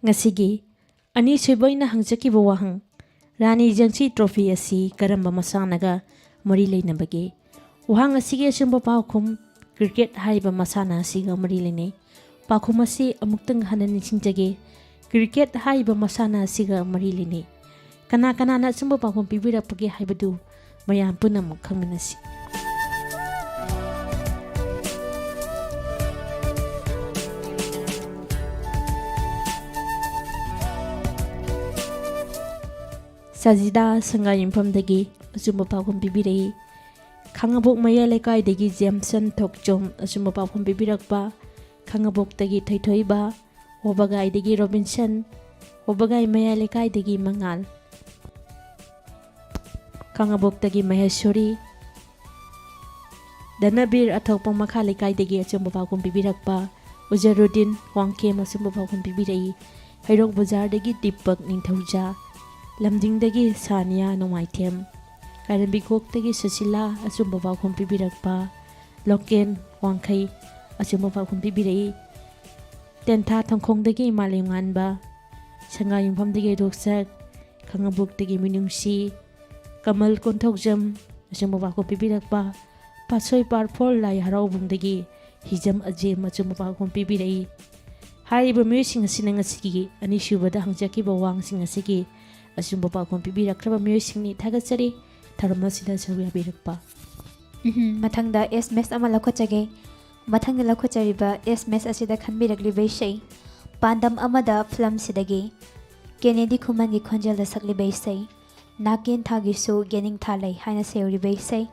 ꯉꯁꯤꯒꯤ ꯑꯅꯤꯁꯨꯕ ꯑꯩꯅ ꯍꯪꯖꯈꯤꯕ ꯋꯥꯍꯪ, ꯔꯥꯅꯤ ꯖꯦꯟꯁꯤ ꯇ꯭ꯔꯣꯐꯤ ꯑꯁꯤ ꯀꯔꯝꯕ ꯃꯁꯥꯟꯅꯒ ꯃꯔꯤ ꯂꯩꯅꯕꯒꯦ? ꯋꯥꯍꯪ ꯑꯁꯤꯒꯤ ꯑꯆꯨꯝꯕ ꯄꯥꯎꯈꯨꯝ, ꯀ꯭ꯔꯤꯀꯦꯠ ꯍꯥꯏꯔꯤꯕ ꯃꯁꯥꯟꯅ ꯑꯁꯤꯒ ꯃꯔꯤ ꯂꯩꯅꯩ꯫ ꯄꯥꯎꯈꯨꯝ ꯑꯁꯤ ꯑꯃꯨꯛꯇꯪ ꯍꯟꯅ ꯅꯤꯡꯁꯤꯡꯖꯒꯦ, ꯀ꯭ꯔꯤꯀꯦꯠ ꯍꯥꯏꯔꯤꯕ ꯃꯁꯥꯟꯅ ꯑꯁꯤꯒ ꯃꯔꯤ ꯂꯩꯅꯩ꯫ ꯀꯅꯥ ꯀꯅꯥꯅ ꯑꯆꯨꯝꯕ ꯄꯥꯎꯈꯨꯝ ꯄꯤꯕꯤꯔꯛꯄꯒꯦ ꯍꯥꯏꯕꯗꯨ ꯃꯌꯥꯝ ꯄꯨꯝꯅꯃꯛ ꯈꯪꯃꯤꯟꯅꯁꯤ꯫ ꯁꯖꯤꯗꯥ ꯁꯉꯥꯏꯌꯨꯝꯐꯝꯗꯒꯤ ꯑꯆꯨꯝꯕ ꯄꯥꯎꯈꯨꯝ ꯄꯤꯕꯤꯔꯛꯏ꯫ ꯈꯥꯉꯕꯣꯛ ꯃꯌꯥꯏ ꯂꯩꯀꯥꯏꯗꯒꯤ ꯖꯦꯝꯁꯟ ꯊꯣꯛꯆꯣꯝ ꯑꯆꯨꯝꯕ ꯄꯥꯎꯈꯨꯝ ꯄꯤꯕꯤꯔꯛꯄ꯫ ꯈꯥꯉꯕꯣꯛꯇꯒꯤ ꯊꯣꯏꯊꯣꯏꯕ, ꯋꯥꯕꯒꯥꯏꯗꯒꯤ ꯔꯣꯕꯤꯟꯁꯟ, ꯋꯥꯕꯒꯥꯏ ꯃꯌꯥꯏ ꯂꯩꯀꯥꯏꯗꯒꯤ ꯃꯉꯥꯜ, ꯈꯥꯉꯕꯣꯛꯇꯒꯤ ꯃꯍꯦꯁꯣꯔꯤ, ꯙꯅꯕꯤꯔ ꯑꯊꯣꯛꯄ ꯃꯈꯥ ꯂꯩꯀꯥꯏꯗꯒꯤ ꯑꯆꯨꯝꯕ ꯄꯥꯎꯈꯨꯝ ꯄꯤꯕꯤꯔꯛꯄ꯫ ꯎꯖꯔꯨꯗꯤꯟ ꯋꯥꯡꯈꯦꯝ ꯑꯆꯨꯝꯕ ꯄꯥꯎꯈꯨꯝ ꯄꯤꯕꯤꯔꯛꯏ꯫ ꯍꯩꯔꯣꯛ ꯕꯖꯥꯔꯗꯒꯤ ꯗꯤꯄꯛ ꯅꯤꯡꯊꯧꯖꯥ, ꯂꯝꯗꯤꯡꯗꯒꯤ ꯁꯥꯅꯤꯌꯥ ꯅꯣꯡꯃꯥꯏꯊꯦꯝ, ꯀꯥꯏꯔꯦꯝꯕꯤꯈꯣꯛꯇꯒꯤ ꯁꯨꯁꯤꯂꯥ ꯑꯆꯨꯝꯕ ꯄꯥꯎꯈꯨꯝ ꯄꯤꯕꯤꯔꯛꯄ꯫ ꯂꯣꯀꯦꯟ ꯋꯥꯡꯈꯩ ꯑꯆꯨꯝꯕ ꯄꯥꯎꯈꯨꯝ ꯄꯤꯕꯤꯔꯛꯏ꯫ ꯇꯦꯟꯊꯥ ꯊꯣꯡꯈꯣꯡꯗꯒꯤ ꯏꯃꯥ ꯂꯩꯉꯥꯟꯕ, ꯁꯉꯥꯏꯌꯨꯝꯐꯝꯗꯒꯤ ꯔꯣꯛꯆꯛ, ꯈꯥꯉꯕꯣꯛꯇꯒꯤ ꯃꯤꯅꯨꯡꯁꯤ, ꯀꯃꯜ ꯀꯣꯟꯊꯧꯖꯝ ꯑꯆꯨꯝꯕ ꯄꯥꯎꯈꯨꯝ ꯄꯤꯕꯤꯔꯛꯄ꯫ ꯄꯥꯠꯁꯣꯏ ꯄꯥꯔ ꯐꯣꯔ ꯂꯥꯏ ꯍꯔꯥꯎꯕꯨꯡꯗꯒꯤ ꯍꯤꯖꯝ ꯑꯖꯦꯝ ꯑꯆꯨꯝꯕ ꯄꯥꯎꯈꯨꯝ ꯄꯤꯕꯤꯔꯛꯏ꯫ ꯍꯥꯏꯔꯤꯕ ꯃꯤꯑꯣꯏꯁꯤꯡ ꯑꯁꯤꯅ ꯉꯁꯤꯒꯤ ꯑꯅꯤꯁꯨꯕꯗ ꯍꯪꯖꯈꯤꯕ ꯋꯥꯍꯪꯁꯤꯡ ꯑꯁꯤꯒꯤ ꯑꯆꯨꯝꯕ ꯄꯥꯎꯈꯨꯝ ꯄꯤꯕꯤꯔꯛꯈ꯭ꯔꯕ ꯃꯤꯑꯣꯏꯁꯤꯡꯅꯤ꯫ ꯊꯥꯒꯠꯆꯔꯤ ꯊꯧꯔꯝ ꯑꯁꯤꯗ ꯁꯔꯨꯛ ꯌꯥꯕꯤꯔꯛꯄ꯫ ꯎꯝꯍꯨꯝ, ꯃꯊꯪꯗ ꯑꯦꯁ ꯑꯦꯝ ꯑꯦꯁ ꯑꯃ ꯂꯧꯈꯠꯆꯒꯦ꯫ ꯃꯊꯪꯗ ꯂꯧꯈꯠꯆꯔꯤꯕ ꯑꯦꯁ ꯑꯦꯝ ꯑꯦꯁ ꯑꯁꯤꯗ ꯈꯟꯕꯤꯔꯛꯂꯤꯕ ꯏꯁꯩ ꯄꯥꯟꯗꯝ ꯑꯃꯗ ꯐꯤꯂꯝꯁꯤꯗꯒꯤ ꯀꯦꯅꯦꯗꯤ ꯈꯨꯃꯟꯒꯤ ꯈꯣꯟꯖꯦꯜꯗ ꯁꯛꯂꯤꯕ ꯏꯁꯩ ꯅꯥꯀꯦꯟ ꯊꯥꯒꯤꯁꯨ ꯌꯦꯅꯤꯡꯊꯥ ꯂꯩ ꯍꯥꯏꯅ ꯁꯩꯔꯤꯕ ꯏꯁꯩ꯫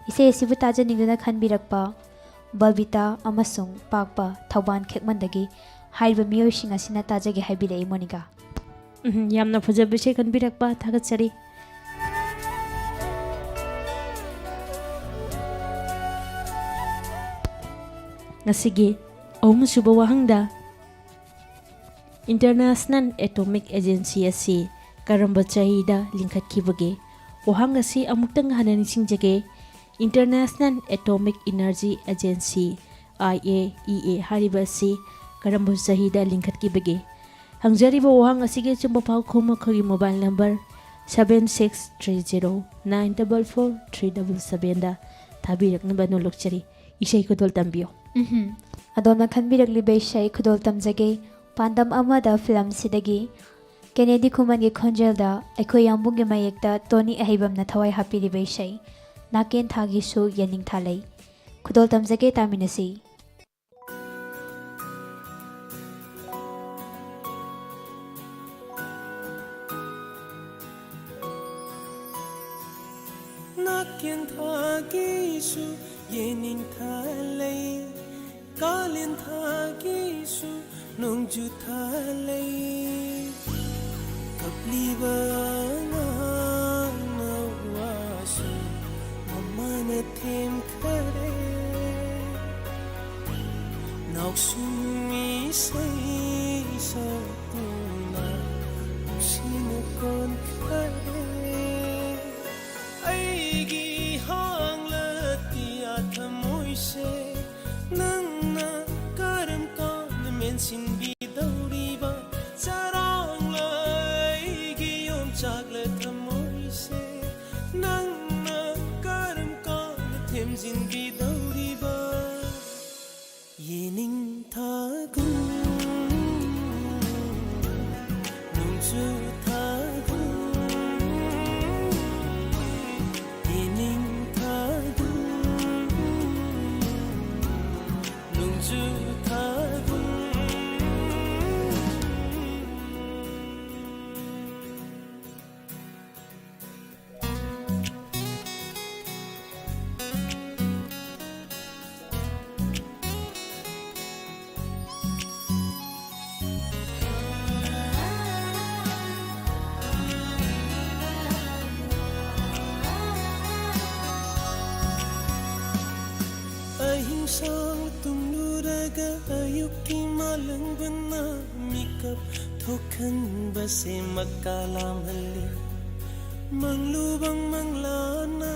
ꯏꯁꯩ ꯑꯁꯤꯕꯨ ꯇꯥꯖꯅꯤꯡꯗꯨꯅ ꯈꯟꯕꯤꯔꯛꯄ ꯕꯕꯤꯇꯥ ꯑꯃꯁꯨꯡ ꯄꯥꯛꯄ ꯊꯧꯕꯥꯜ ꯈꯦꯛꯃꯟꯗꯒꯤ ꯍꯥꯏꯔꯤꯕ ꯃꯤꯑꯣꯏꯁꯤꯡ ꯑꯁꯤꯅ ꯇꯥꯖꯒꯦ ꯍꯥꯏꯕꯤꯔꯛꯏ, ꯃꯣꯅꯤꯀꯥ꯫ ꯎꯝ, ꯌꯥꯝꯅ ꯐꯖꯕ ꯏꯁꯩ ꯈꯟꯕꯤꯔꯛꯄ ꯊꯥꯒꯠꯆꯔꯤ꯫ ꯉꯁꯤꯒꯤ ꯑꯍꯨꯝꯁꯨꯕ ꯋꯥꯍꯪꯗ, International Atomic Agency ꯑꯁꯤ ꯀꯔꯝꯕ ꯆꯍꯤꯗ ꯂꯤꯡꯈꯠꯈꯤꯕꯒꯦ? ꯋꯥꯍꯪ ꯑꯁꯤ ꯑꯃꯨꯛꯇꯪ ꯍꯟꯅ ꯅꯤꯡꯁꯤꯡꯖꯒꯦ꯫ International Atomic Energy Agency, I A E A, ꯍꯥꯏꯔꯤꯕ ꯑꯁꯤ ꯀꯔꯝꯕ ꯆꯍꯤꯗ ꯂꯤꯡꯈꯠꯈꯤꯕꯒꯦ? ꯍꯪꯖꯔꯤꯕ ꯋꯥꯍꯪ ꯑꯁꯤꯒꯤ ꯑꯆꯨꯝꯕ ꯄꯥꯎꯈꯨꯝ ꯑꯩꯈꯣꯏꯒꯤ mobile number seven six three zero nine double four three double sevenꯗ ꯊꯥꯕꯤꯔꯛꯅꯕ ꯅꯣꯜꯂꯛꯆꯔꯤ꯫ ꯏꯁꯩ ꯈꯨꯗꯣꯜ ꯇꯝꯕꯤꯌꯨ꯫ ꯎꯝꯍꯨꯝ꯫ ꯑꯗꯣꯝꯅ ꯈꯟꯕꯤꯔꯛꯂꯤꯕ ꯏꯁꯩ ꯈꯨꯗꯣꯜ ꯇꯝꯖꯒꯦ꯫ ꯄꯥꯟꯗꯝ ꯑꯃꯗ ꯐꯤꯂꯝꯁꯤꯗꯒꯤ ꯀꯦꯅꯦꯗꯤ ꯈꯨꯃꯟꯒꯤ ꯈꯣꯟꯖꯦꯜꯗ ꯑꯩꯈꯣꯏ ꯌꯥꯝꯕꯨꯡꯒꯤ ꯃꯌꯦꯛꯇ ꯇꯣꯅꯤ ꯑꯍꯩꯕꯝꯅ ꯊꯋꯥꯏ ꯍꯥꯞꯄꯤꯔꯤꯕ ꯏꯁꯩ ꯅꯥꯀꯦꯟ ꯊꯥꯒꯤꯁꯨ ꯌꯦꯅꯤꯡꯊꯥ ꯂꯩ꯫ ꯈꯨꯗꯣꯜ ꯇꯝꯖꯒꯦ, ꯇꯥꯃꯤꯟꯅꯁꯤ꯫ ꯅꯥꯀꯦꯟ ꯊꯥꯒꯤꯁꯨ ꯌꯦꯅꯤꯡꯊꯥ ꯂꯩ, ꯀꯥꯂꯦꯟ ꯊꯥꯒꯤꯁꯨ ꯅꯣꯡꯖꯨ ꯊꯥ ꯂꯩ꯫ ꯀꯞꯂꯤꯕ ꯑꯉꯥꯡꯅ ꯋꯥꯁꯨ ꯃꯃꯥꯅ ꯊꯦꯝꯈꯔꯦ꯫ ꯅꯥꯎꯁꯨꯝ ꯏꯁꯩ ꯁꯛꯇꯨꯅ ꯅꯨꯡꯁꯤꯅ ꯀꯣꯟꯈꯔꯦ꯫ ꯑꯩꯒꯤ ꯍꯥꯡꯂꯇꯤꯌꯥ ꯊꯃꯣꯏꯁꯦ ꯅꯪꯅ ꯀꯔꯝ ꯀꯥꯟꯗ ꯃꯦꯟꯁꯤꯟꯕꯤꯗꯧꯔꯤꯕ? ꯆꯔꯥꯡꯂ ꯑꯩꯒꯤ ꯌꯣꯡꯆꯥꯛꯂ ꯊꯃꯣꯏꯁꯦ ꯅꯪꯅ ꯀꯔꯝ ꯀꯥꯟꯗ ꯊꯦꯝꯖꯤꯟꯕꯤꯗꯧꯔꯤꯕ? ꯌꯦꯅꯤꯡꯊꯥꯒꯨꯝ ꯅꯣꯡꯖꯨ ꯊꯥꯒꯨꯝ ꯌꯦꯅꯤꯡꯊꯥꯒꯨꯝ ꯅꯣꯡꯖꯨ ꯊꯥꯒꯨꯝ꯫ ꯑꯍꯤꯡ ꯁꯥꯡꯅ ꯇꯨꯝꯂꯨꯔꯒ ꯑꯌꯨꯛꯀꯤ ꯃꯥꯂꯪꯕꯅ ꯃꯤꯀꯞ ꯊꯣꯛꯍꯟꯕꯁꯦ ꯃꯀꯥ ꯂꯥꯝꯍꯜꯂꯤ꯫ ꯃꯪꯂꯨꯕꯪ ꯃꯪꯂꯥꯅ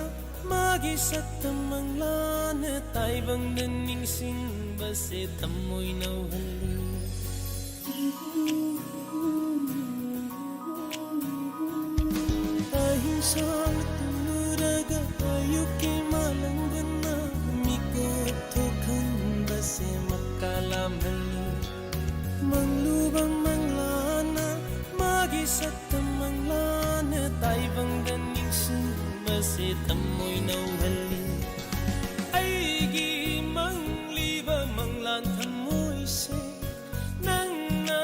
ꯃꯥꯒꯤ ꯁꯛꯇꯝ ꯃꯪꯂꯥꯅ ꯇꯥꯏꯕꯪꯗ ꯅꯤꯡꯁꯤꯡꯕꯁꯦ ꯊꯃꯣꯏ ꯅꯧꯍꯜꯂꯤ꯫ ꯁꯥꯡꯅ ꯇꯨꯝꯂꯨꯔꯒ ꯑꯌꯨꯛꯀꯤ ꯃꯥꯂꯪꯕꯅ ꯃꯤꯀꯞ ꯊꯣꯛꯍꯟꯕꯁꯦ ꯃꯀꯥ ꯂꯥꯝꯍꯜꯂꯤ꯫ ꯃꯪꯂꯨꯕ ꯃꯪꯂꯥꯅ ꯃꯥꯒꯤ ꯁꯛꯇꯝ ꯃꯪꯂꯥꯅ ꯇꯥꯏꯕꯪꯗ ꯅꯤꯡꯁꯤꯡꯕꯁꯦ ꯊꯃꯣꯏ ꯅꯧꯍꯜꯂꯤ꯫ ꯑꯩꯒꯤ ꯃꯪꯂꯤꯕ ꯃꯪꯂꯥꯟ ꯊꯃꯣꯏꯁꯦ ꯅꯪꯅ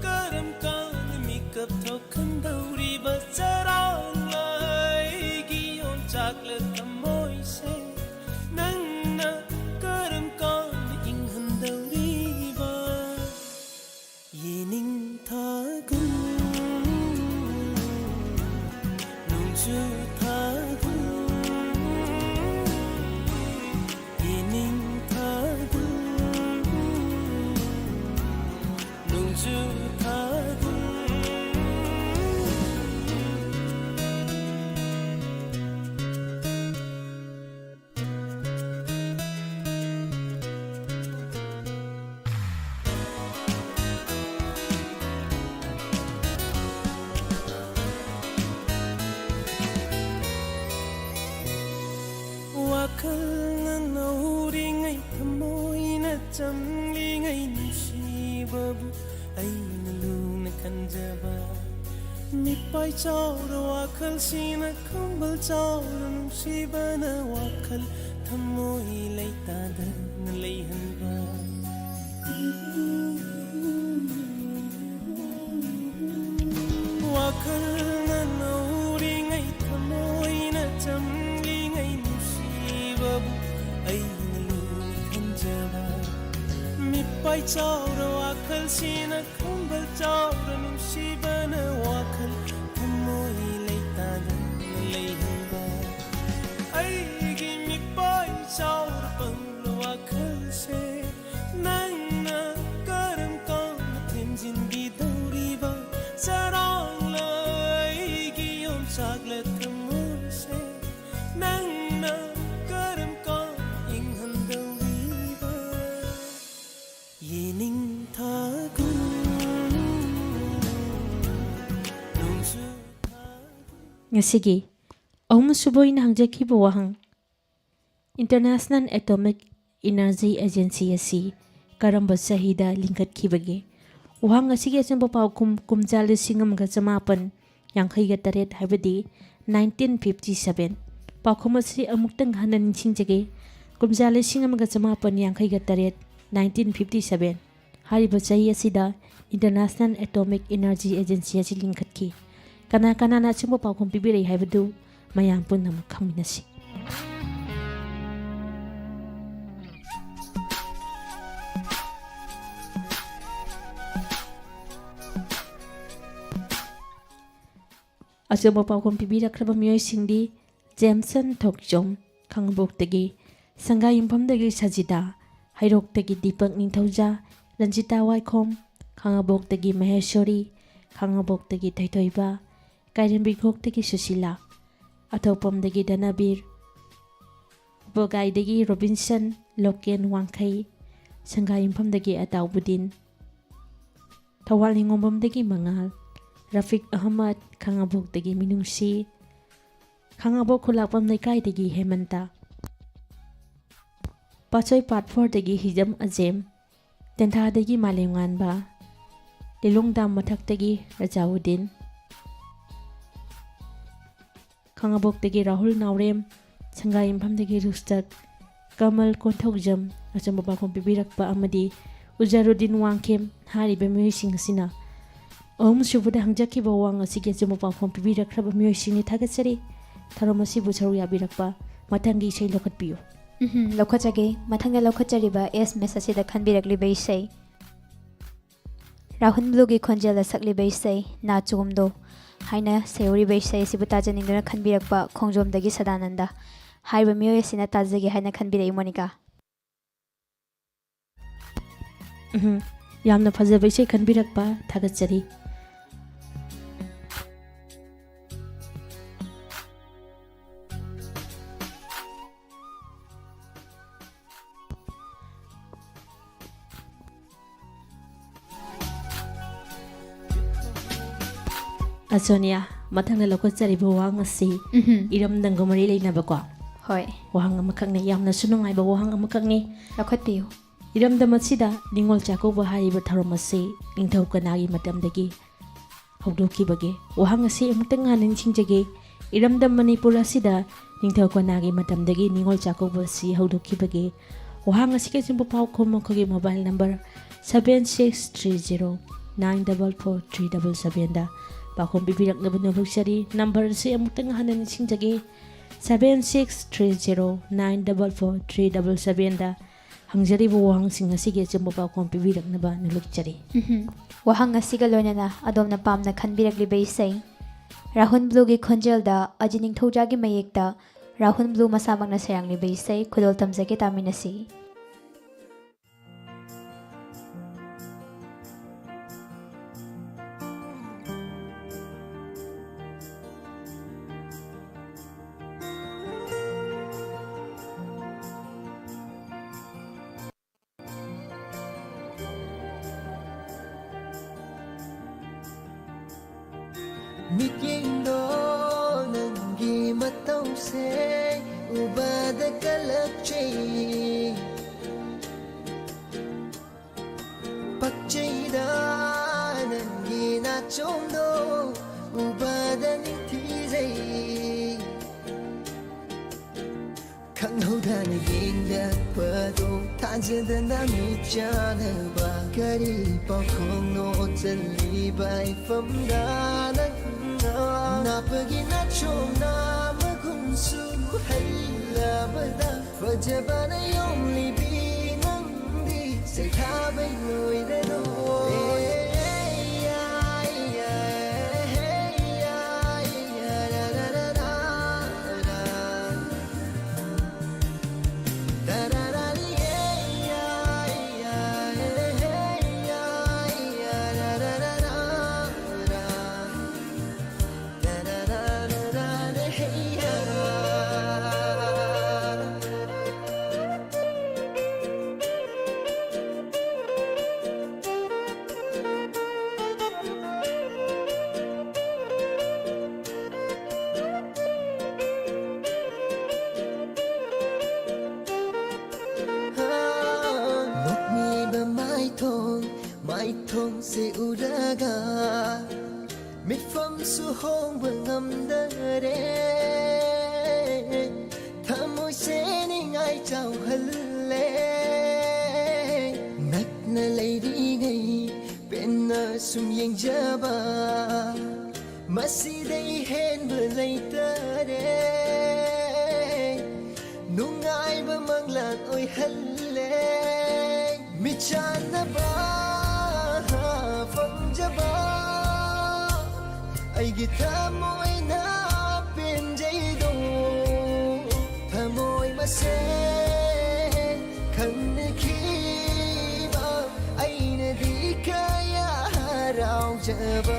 ꯀꯔꯝ ꯀꯥꯟꯗ ꯃꯤꯀꯞ ꯊꯣꯛꯍꯟꯗꯧꯔꯤꯕ? ꯆꯔꯥꯡꯂ ꯑꯩꯒꯤ ꯌꯣꯡꯆꯥꯛꯂ ꯊꯃꯣꯏꯁꯦ ꯅꯪꯅ ꯀꯔꯝ ꯀꯥꯟꯗ ꯏꯪꯍꯟꯗꯧꯔꯤꯕ? ꯌꯦꯅꯤꯡ ꯊꯥꯒꯨꯝ ꯅꯣꯡꯖꯨ ꯊꯥꯒꯨꯝ ꯌꯦꯅꯤꯡ ꯊꯥꯒꯨꯝ ꯅꯣꯡꯖꯨ ꯊꯥꯒꯨꯝ꯫ ꯋꯥꯈꯜꯅ ꯅꯧꯔꯤꯉꯩ ꯊꯃꯣꯏꯅ ꯆꯝꯂꯤꯉꯩ ꯅꯨꯡꯁꯤꯕꯕꯨ ꯑꯩꯅ ꯂꯨꯅ ꯈꯟꯖꯕ꯫ ꯃꯤꯠꯄꯥꯏ ꯆꯥꯎꯔ ꯋꯥꯈꯜꯁꯤꯅ ꯈꯝꯕꯜ ꯆꯥꯎꯔ ꯅꯨꯡꯁꯤꯕꯅ ꯋꯥꯈꯜ ꯊꯃꯣꯏ ꯂꯩꯇꯥꯗꯅ ꯂꯩꯍꯟꯕ꯫ ꯋꯥꯈꯜꯅ ꯅꯧꯔꯤꯉꯩ ꯊꯃꯣꯏꯅ ꯆꯝꯂꯤꯉꯩ ꯅꯨꯡꯁꯤꯕꯕꯨ ꯑꯩꯅ ꯂꯨꯅ ꯈꯟꯖꯕ꯫ ꯃꯤꯠꯄꯥꯏ ꯆꯥꯎꯔ ꯋꯥꯈꯜꯁꯤꯅ ꯈꯝꯕꯜ ꯆꯥꯎꯔ ꯅꯨꯡꯁꯤꯕꯅ ꯋꯥꯈꯜ ꯊꯃꯣꯏ ꯂꯩꯇꯥꯗꯅ ꯂꯩꯍꯟꯕ꯫ ꯑꯩꯒꯤ ꯃꯤꯠꯄꯥꯏ ꯆꯥꯎꯔ ꯄꯪꯂ ꯋꯥꯈꯜꯁꯦ ꯅꯪꯅ ꯀꯔꯝ ꯀꯥꯟꯗ ꯊꯦꯝꯖꯤꯟꯈꯤꯗꯧꯔꯤꯕ? ꯆꯔꯥꯡꯂ ꯑꯩꯒꯤ ꯌꯣꯡꯆꯥꯛꯂ ꯊꯃꯣꯏꯁꯦ ꯅꯪꯅ ꯀꯔꯝ ꯀꯥꯟꯗ ꯏꯪꯍꯟꯗꯧꯔꯤꯕ? ꯌꯦꯅꯤꯡ ꯊꯥꯒꯨꯝ ꯅꯣꯡꯖꯨ ꯊꯥꯒꯨꯝ꯫ ꯉꯁꯤꯒꯤ ꯑꯍꯨꯝꯁꯨꯕ ꯑꯣꯏꯅ ꯍꯪꯖꯈꯤꯕ ꯋꯥꯍꯪ, International Atomic Energy Agency ꯑꯁꯤ ꯀꯔꯝꯕ ꯆꯍꯤꯗ ꯂꯤꯡꯈꯠꯈꯤꯕꯒꯦ? ꯋꯥꯍꯪ ꯑꯁꯤꯒꯤ ꯑꯆꯨꯝꯕ ꯄꯥꯎꯈꯨꯝ ꯀꯨꯝꯖꯥ ꯂꯤꯁꯤꯡ ꯑꯃꯒ ꯆꯃꯥꯄꯟ ꯌꯥꯡꯈꯩꯒ ꯇꯔꯦꯠ, ꯍꯥꯏꯕꯗꯤ nineteen fifty seven꯫ ꯄꯥꯎꯈꯨꯝ ꯑꯁꯤ ꯑꯃꯨꯛꯇꯪ ꯍꯟꯅ ꯅꯤꯡꯁꯤꯡꯖꯒꯦ꯫ ꯀꯨꯝꯖꯥ ꯂꯤꯁꯤꯡ ꯑꯃꯒ ꯆꯃꯥꯄꯟ ꯌꯥꯡꯈꯩꯒ ꯇꯔꯦꯠ, nineteen fifty seven꯫ ꯍꯥꯏꯔꯤꯕ ꯆꯍꯤ ꯑꯁꯤꯗ International Atomic Energy Agency ꯑꯁꯤ ꯂꯤꯡꯈꯠꯈꯤ꯫ ꯀꯅꯥ ꯀꯅꯥꯅ ꯑꯆꯨꯝꯕ ꯄꯥꯎꯈꯨꯝ ꯄꯤꯕꯤꯔꯛꯏ ꯍꯥꯏꯕꯗꯨ ꯃꯌꯥꯝ ꯄꯨꯝꯅꯃꯛ ꯈꯪꯃꯤꯟꯅꯁꯤ꯫ ꯑꯆꯨꯝꯕ ꯄꯥꯎꯈꯨꯝ ꯄꯤꯕꯤꯔꯛꯈ꯭ꯔꯕ ꯃꯤꯑꯣꯏꯁꯤꯡꯗꯤ ꯖꯦꯝꯁꯟ ꯊꯣꯛꯆꯣꯝ, ꯈꯥꯉꯕꯣꯛꯇꯒꯤ, ꯁꯪꯒꯥꯏꯌꯨꯝꯐꯝꯗꯒꯤ ꯁꯖꯤꯗꯥ, ꯍꯩꯔꯣꯛꯇꯒꯤ ꯗꯤꯄꯛ ꯅꯤꯡꯊꯧꯖꯥ, ꯔꯟꯖꯤꯇꯥ ꯋꯥꯏꯈꯣꯝ, ꯈꯥꯉꯕꯣꯛꯇꯒꯤ ꯃꯍꯦꯁꯣꯔꯤ, ꯈꯥꯉꯕꯣꯛꯇꯒꯤ ꯊꯣꯏꯊꯣꯏꯕ, ꯀꯥꯏꯔꯦꯝꯕꯤꯈꯣꯛꯇꯒꯤ ꯁꯨꯁꯤꯂꯥ, ꯑꯊꯧꯄꯝꯗꯒꯤ ꯙꯅꯕꯤꯔ, ꯎꯕꯒꯥꯏꯗꯒꯤ ꯔꯣꯕꯤꯟꯁꯟ, ꯂꯣꯀꯦꯟ ꯋꯥꯡꯈꯩ, ꯁꯪꯒꯥꯏꯌꯨꯝꯐꯝꯗꯒꯤ ꯑꯇꯥꯎꯕꯨꯗꯤꯟ, ꯊꯧꯕꯥꯜ ꯅꯤꯉꯣꯝꯕꯝꯗꯒꯤ ꯃꯉꯥꯜ, ꯔꯐꯤꯛ ꯑꯍꯃꯗ, ꯈꯥꯉꯕꯣꯛꯇꯒꯤ ꯃꯤꯅꯨꯡꯁꯤ, ꯈꯥꯉꯕꯣꯛ ꯈꯨꯂꯥꯛꯄꯝ ꯂꯩꯀꯥꯏꯗꯒꯤ ꯍꯦꯃꯟꯇ, ꯄꯥꯠꯁꯣꯏ ꯄꯥꯠ ꯐꯣꯔꯗꯒꯤ ꯍꯤꯖꯝ ꯑꯖꯦꯝ, ꯇꯦꯟꯊꯥꯗꯒꯤ ꯃꯥꯂꯦꯝꯉꯥꯟꯕ, ꯂꯤꯂꯣꯡ ꯗꯥꯝ ꯃꯊꯛꯇꯒꯤ ꯔꯖꯥꯎꯗꯤꯟ, ꯈꯥꯉꯕꯣꯛꯇꯒꯤ ꯔꯥꯍꯨꯜ ꯅꯥꯎꯔꯦꯝ, ꯁꯪꯒꯥꯏꯌꯨꯝꯐꯝꯗꯒꯤ ꯔꯨꯁꯇꯛ, ꯀꯃꯜ ꯀꯣꯟꯊꯧꯖꯝ ꯑꯆꯨꯝꯕ ꯄꯥꯎꯈꯨꯝ ꯄꯤꯕꯤꯔꯛꯄ ꯑꯃꯗꯤ ꯎꯖꯥꯔꯨꯗꯤꯟ ꯋꯥꯡꯈꯦꯝ ꯍꯥꯏꯔꯤꯕ ꯃꯤꯑꯣꯏꯁꯤꯡ ꯑꯁꯤꯅ ꯑꯍꯨꯝꯁꯨꯕꯗ ꯍꯪꯖꯈꯤꯕ ꯋꯥꯍꯪ ꯑꯁꯤꯒꯤ ꯑꯆꯨꯝꯕ ꯄꯥꯎꯈꯨꯝ ꯄꯤꯕꯤꯔꯛꯈ꯭ꯔꯕ ꯃꯤꯑꯣꯏꯁꯤꯡꯅꯤ ꯊꯥꯒꯠꯆꯔꯤ꯫ ꯊꯧꯔꯝ ꯑꯁꯤꯕꯨ ꯁꯔꯨꯛ ꯌꯥꯕꯤꯔꯛꯄ꯫ ꯃꯊꯪꯒꯤ ꯏꯁꯩ ꯂꯧꯈꯠꯄꯤꯌꯨ꯫ ꯎꯝꯍꯨꯝ, ꯂꯧꯈꯠꯆꯒꯦ꯫ ꯃꯊꯪꯗ ꯂꯧꯈꯠꯆꯔꯤꯕ ꯑꯦꯁ ꯃꯦꯁ ꯑꯁꯤꯗ ꯈꯟꯕꯤꯔꯛꯂꯤꯕ ꯏꯁꯩ ꯔꯥꯍꯨꯜ ꯕ꯭ꯂꯨꯒꯤ ꯈꯣꯟꯖꯦꯜꯗ ꯁꯛꯂꯤꯕ ꯏꯁꯩ ꯅꯥꯆꯣꯝꯗꯣ ꯍꯥꯏꯅ ꯁꯩꯍꯧꯔꯤꯕ ꯏꯁꯩ ꯑꯁꯤꯕꯨ ꯇꯥꯖꯅꯤꯡꯗꯨꯅ ꯈꯟꯕꯤꯔꯛꯄ ꯈꯣꯡꯖꯣꯝꯗꯒꯤ ꯁꯗꯥꯅꯟꯗ ꯍꯥꯏꯔꯤꯕ ꯃꯤꯑꯣꯏ ꯑꯁꯤꯅ ꯇꯥꯖꯒꯦ ꯍꯥꯏꯅ ꯈꯟꯕꯤꯔꯛꯏ, ꯃꯣꯅꯤꯀꯥ꯫ ꯎꯝꯍꯨꯝ, ꯌꯥꯝꯅ ꯐꯖꯕ ꯏꯁꯩ ꯈꯟꯕꯤꯔꯛꯄ ꯊꯥꯒꯠꯆꯔꯤ꯫ ꯑꯁꯣꯅꯤꯌꯥ, ꯃꯊꯪꯗ ꯂꯧꯈꯠꯆꯔꯤꯕ ꯋꯥꯍꯪ ꯑꯁꯤ ꯎꯝꯍꯨꯝ꯫ ꯏꯔꯝꯗꯝꯒ ꯃꯔꯤ ꯂꯩꯅꯕꯀꯣ ꯍꯣꯏ꯫ ꯋꯥꯍꯪ ꯑꯃꯈꯛꯅꯤ, ꯌꯥꯝꯅꯁꯨ ꯅꯨꯡꯉꯥꯏꯕ ꯋꯥꯍꯪ ꯑꯃꯈꯛꯅꯤ꯫ ꯂꯧꯈꯠꯄꯤꯌꯨ꯫ ꯏꯔꯝꯗꯝ ꯑꯁꯤꯗ ꯅꯤꯉꯣꯜ ꯆꯥꯛꯀꯧꯕ ꯍꯥꯏꯔꯤꯕ ꯊꯧꯔꯝ ꯑꯁꯤ ꯅꯤꯡꯊꯧ ꯀꯅꯥꯒꯤ ꯃꯇꯝꯗꯒꯤ ꯍꯧꯗꯣꯛꯈꯤꯕꯒꯦ? ꯋꯥꯍꯪ ꯑꯁꯤ ꯑꯃꯨꯛꯇꯪ ꯍꯥꯟꯅ ꯅꯤꯡꯁꯤꯡꯖꯒꯦ꯫ ꯏꯔꯝꯗꯝ ꯃꯅꯤꯄꯨꯔ ꯑꯁꯤꯗ ꯅꯤꯡꯊꯧ ꯀꯅꯥꯒꯤ ꯃꯇꯝꯗꯒꯤ ꯅꯤꯉꯣꯜ ꯆꯥꯛꯀꯧꯕ ꯑꯁꯤ ꯍꯧꯗꯣꯛꯈꯤꯕꯒꯦ? ꯋꯥꯍꯪ ꯑꯁꯤꯒꯤ ꯑꯆꯨꯝꯕ ꯄꯥꯎꯈꯨꯝ ꯑꯩꯈꯣꯏꯒꯤ mobile number seven six three zero nine double four three double seven ꯗ ꯄꯥꯎꯈꯨꯝ ꯄꯤꯕꯤꯔꯛꯅꯕ ꯅꯣꯂꯨꯛꯆꯔꯤ꯫ Number ꯑꯁꯤ ꯑꯃꯨꯛꯇꯪ ꯍꯥꯟꯅ ꯅꯤꯡꯁꯤꯡꯖꯒꯦ, seven six three zero nine double four three double seven ꯗ ꯍꯪꯖꯔꯤꯕ ꯋꯥꯍꯪꯁꯤꯡ ꯑꯁꯤꯒꯤ ꯑꯆꯨꯝꯕ ꯄꯥꯎꯈꯨꯝ ꯄꯤꯕꯤꯔꯛꯅꯕ ꯅꯣꯂꯨꯛꯆꯔꯤ꯫ ꯎꯝꯍꯨꯝ꯫ ꯋꯥꯍꯪ ꯑꯁꯤꯒ ꯂꯣꯏꯅꯅ ꯑꯗꯣꯝꯅ ꯄꯥꯝꯅ ꯈꯟꯕꯤꯔꯛꯂꯤꯕ ꯏꯁꯩ ꯔꯥꯍꯨꯜ ꯕ꯭ꯂꯨꯒꯤ ꯈꯣꯟꯖꯦꯜꯗ ꯑꯖꯤ ꯅꯤꯡꯊꯧꯖꯥꯒꯤ ꯃꯌꯦꯛꯇ ꯔꯥꯍꯨꯜ ꯕ꯭ꯂꯨ ꯃꯁꯥꯃꯛꯅ ꯁꯩꯔꯥꯡꯂꯤꯕ ꯏꯁꯩ ꯈꯨꯗꯣꯜ ꯇꯝꯖꯒꯦ, ꯇꯥꯃꯤꯟꯅꯁꯤ꯫ ꯃꯤꯠꯌꯦꯡꯗꯣ ꯅꯪꯒꯤ ꯃꯇꯧꯁꯦ ꯎꯕꯗ ꯀꯜꯂꯛꯆꯩ꯫ ꯄꯛꯆꯩꯗ ꯅꯪꯒꯤ ꯅꯥꯆꯣꯝꯗꯣ ꯎꯕꯗ ꯅꯤꯡꯊꯤꯖꯩ꯫ ꯈꯪꯍꯧꯗꯅ ꯌꯦꯡꯂꯛꯄꯗꯣ ꯊꯥꯖꯗꯅ ꯃꯤꯠ ꯆꯥꯟꯅꯕ꯫ ꯀꯔꯤ ꯄꯥꯎꯈꯣꯡꯅꯣ ꯆꯜꯂꯤꯕ ꯏꯐꯝꯗ ꯅꯪꯅ ꯅꯥꯞꯄꯒꯤ ꯅꯥꯆꯣꯝꯅ ꯃꯒꯨꯟꯁꯨ ꯍꯜꯂꯕꯗ ꯐꯖꯕꯅ ꯌꯣꯝꯂꯤꯕꯤ ꯅꯪꯗꯤ ꯁꯩꯊꯥꯕꯩ ꯂꯣꯏꯔꯔꯣꯏ꯫ ꯁꯤ ꯎꯔꯒ ꯃꯤꯐꯝꯁꯨ ꯍꯣꯡꯕ ꯉꯝꯗꯔꯦ꯫ ꯊꯃꯣꯏꯁꯦ ꯅꯤꯡꯉꯥꯏ ꯆꯥꯎꯍꯜꯂꯦ꯫ ꯅꯛꯅ ꯂꯩꯔꯤꯉꯩ ꯄꯦꯟꯅ ꯁꯨꯝ ꯌꯦꯡꯖꯕ, ꯃꯁꯤꯗꯩ ꯍꯦꯟꯕ ꯂꯩꯇꯔꯦ꯫ ꯅꯨꯡꯉꯥꯏꯕ ꯃꯪꯂꯥꯟ ꯑꯣꯏꯍꯜꯂꯦ꯫ ꯃꯤꯆꯥꯟꯅꯕ ꯐꯪꯖꯕ, ꯑꯩꯒꯤ ꯊꯃꯣꯏꯅ ꯄꯦꯟꯖꯩꯗꯣ꯫ ꯊꯃꯣꯏ ꯃꯁꯦꯟ ꯈꯪꯅꯈꯤꯕ, ꯑꯩꯅꯗꯤ ꯀꯌꯥ ꯍꯔꯥꯎꯖꯕ꯫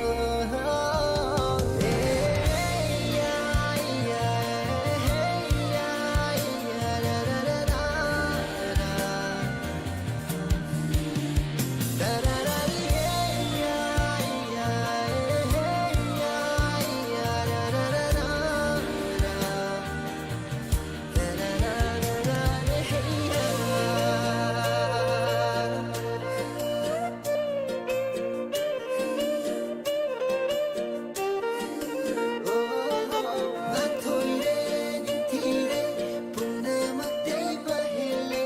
ꯄꯨꯝꯅꯃꯛꯇꯩ ꯃꯍꯦꯜꯂꯦ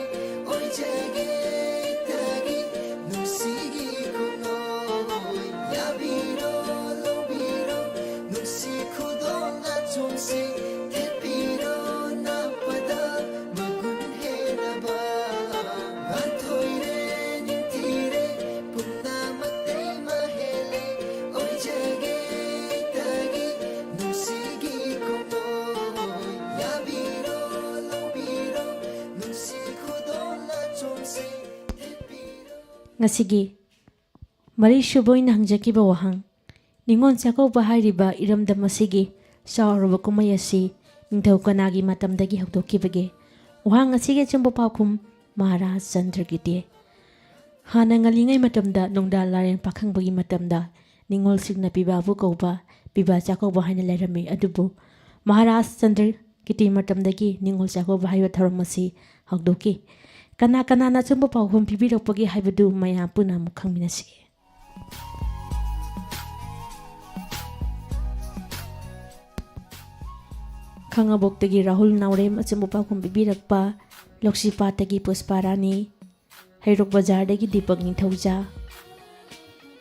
ꯑꯣꯏꯖꯒꯦ ꯏꯇꯥꯒꯤ ꯅꯨꯡꯁꯤꯒꯤ ꯈꯣꯡꯂꯣꯏ꯫ ꯌꯥꯕꯤꯔꯣ, ꯂꯧꯕꯤꯔꯣ, ꯅꯨꯡꯁꯤ ꯈꯨꯗꯣꯜ ꯂꯥꯆꯣꯡꯁꯤ ꯊꯦꯠꯄꯤꯔꯣ, ꯅꯛꯄꯗ ꯃꯒꯨꯟ ꯍꯦꯟꯅꯕ꯫ ꯉꯥꯟꯊꯣꯏꯔꯦ, ꯅꯤꯡꯊꯤꯔꯦ, ꯄꯨꯝꯅꯃꯛꯇꯩ ꯃꯍꯦꯜꯂꯦ ꯑꯣꯏꯖꯒꯦ ꯏꯇꯥꯒꯤ ꯅꯨꯡꯁꯤꯒꯤ ꯈꯣꯡꯂꯣꯏ꯫ ꯌꯥꯕꯤꯔꯣ, ꯂꯧꯕꯤꯔꯣ, ꯅꯨꯡꯁꯤ ꯈꯨꯗꯣꯜ ꯂꯥꯆꯣꯡꯁꯤ ꯊꯦꯠꯄꯤꯔꯣ꯫ ꯉꯁꯤꯒꯤ ꯃꯔꯤꯁꯨꯕ ꯑꯣꯏꯅ ꯍꯪꯖꯈꯤꯕ ꯋꯥꯍꯪ, ꯅꯤꯉꯣꯜ ꯆꯥꯛꯀꯧꯕ ꯍꯥꯏꯔꯤꯕ ꯏꯔꯝꯗꯝ ꯑꯁꯤꯒꯤ ꯆꯥꯎꯔꯕ ꯀꯨꯝꯍꯩ ꯑꯁꯤ ꯅꯤꯡꯊꯧ ꯀꯅꯥꯒꯤ ꯃꯇꯝꯗꯒꯤ ꯍꯧꯗꯣꯛꯈꯤꯕꯒꯦ? ꯋꯥꯍꯪ ꯑꯁꯤꯒꯤ ꯑꯆꯨꯝꯕ ꯄꯥꯎꯈꯨꯝ, ꯃꯍꯥꯔꯥꯖ ꯆꯟꯗ꯭ꯔꯒꯤꯇꯦ꯫ ꯍꯥꯟꯅ ꯉꯜꯂꯤꯉꯩ ꯃꯇꯝꯗ ꯅꯣꯡꯗꯥ ꯂꯥꯏꯔꯦꯟ ꯄꯥꯈꯪꯕꯒꯤ ꯃꯇꯝꯗ ꯅꯤꯉꯣꯜꯁꯤꯡꯅ ꯄꯤꯕꯥꯕꯨ ꯀꯧꯕ ꯄꯤꯕꯥ ꯆꯥꯛꯀꯧꯕ ꯍꯥꯏꯅ ꯂꯩꯔꯝꯃꯤ꯫ ꯑꯗꯨꯕꯨ ꯃꯍꯥꯔꯥꯖ ꯆꯟꯗ꯭ꯔꯒꯤꯇꯦ ꯃꯇꯝꯗꯒꯤ ꯅꯤꯉꯣꯜ ꯆꯥꯛꯀꯧꯕ ꯍꯥꯏꯕ ꯊꯧꯔꯝ ꯑꯁꯤ ꯍꯧꯗꯣꯛꯈꯤ꯫ ꯀꯅꯥ ꯀꯅꯥꯅ ꯑꯆꯨꯝꯕ ꯄꯥꯎꯈꯨꯝ ꯄꯤꯕꯤꯔꯛꯄꯒꯦ ꯍꯥꯏꯕꯗꯨ ꯃꯌꯥꯝ ꯄꯨꯟꯅ ꯑꯃꯨꯛ ꯈꯪꯃꯤꯟꯅꯁꯤ꯫ ꯈꯥꯉꯕꯣꯛꯇꯒꯤ ꯔꯥꯍꯨꯜ ꯅꯥꯎꯔꯦꯝ ꯑꯆꯨꯝꯕ ꯄꯥꯎꯈꯨꯝ ꯄꯤꯕꯤꯔꯛꯄ, ꯂꯧꯁꯤꯄꯥꯠꯇꯒꯤ ꯄꯨꯁꯄꯥ ꯔꯥꯅꯤ, ꯍꯩꯔꯣꯛ ꯕꯖꯥꯔꯗꯒꯤ ꯗꯤꯄꯛ ꯅꯤꯡꯊꯧꯖꯥ,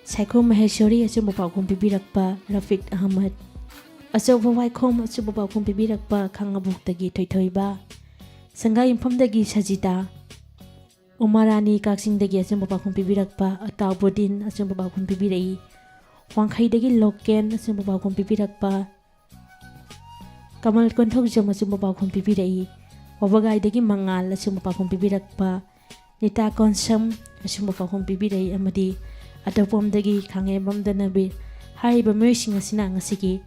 ꯁꯥꯏꯈꯣꯝ ꯃꯍꯦꯁꯣꯔꯤ ꯑꯆꯨꯝꯕ ꯄꯥꯎꯈꯨꯝ ꯄꯤꯕꯤꯔꯛꯄ, ꯔꯐꯤꯛ ꯑꯍꯃꯗ, ꯑꯆꯧꯕ ꯋꯥꯏꯈꯣꯝ ꯑꯆꯨꯝꯕ ꯄꯥꯎꯈꯨꯝ ꯄꯤꯕꯤꯔꯛꯄ, ꯈꯥꯉꯕꯣꯛꯇꯒꯤ ꯊꯣꯏꯊꯣꯏꯕ, ꯁꯪꯒꯥꯏꯌꯨꯝꯐꯝꯗꯒꯤ ꯁꯖꯤꯇꯥ, ꯎꯃꯥꯔꯥꯅꯤ ꯀꯛꯆꯤꯡꯗꯒꯤ ꯑꯆꯨꯝꯕ ꯄꯥꯎꯈꯨꯝ ꯄꯤꯕꯤꯔꯛꯄ, ꯑꯇꯥꯎꯕꯗꯤꯟ ꯑꯆꯨꯝꯕ ꯄꯥꯎꯈꯨꯝ ꯄꯤꯕꯤꯔꯛꯏ, ꯋꯥꯡꯈꯩꯗꯒꯤ ꯂꯣꯀꯦꯟ ꯑꯆꯨꯝꯕ ꯄꯥꯎꯈꯨꯝ ꯄꯤꯕꯤꯔꯛꯄ, ꯀꯃꯜ ꯀꯣꯟꯊꯧꯖꯝ ꯑꯆꯨꯝꯕ ꯄꯥꯎꯈꯨꯝ ꯄꯤꯕꯤꯔꯛꯏ, ꯋꯥꯕꯒꯥꯏꯗꯒꯤ ꯃꯉꯥꯜ ꯑꯆꯨꯝꯕ ꯄꯥꯎꯈꯨꯝ ꯄꯤꯕꯤꯔꯛꯄ, ꯅꯤꯇꯥ ꯀꯣꯟꯁꯝ ꯑꯆꯨꯝꯕ ꯄꯥꯎꯈꯨꯝ ꯄꯤꯕꯤꯔꯛꯏ, ꯑꯃꯗꯤ ꯑꯇꯣꯞꯄꯝꯗꯒꯤ ꯈꯥꯉꯦꯝꯕꯝ ꯗꯅꯕꯤꯔ꯫ ꯍꯥꯏꯔꯤꯕ ꯃꯤꯑꯣꯏꯁꯤꯡ ꯑꯁꯤꯅ ꯉꯁꯤꯒꯤ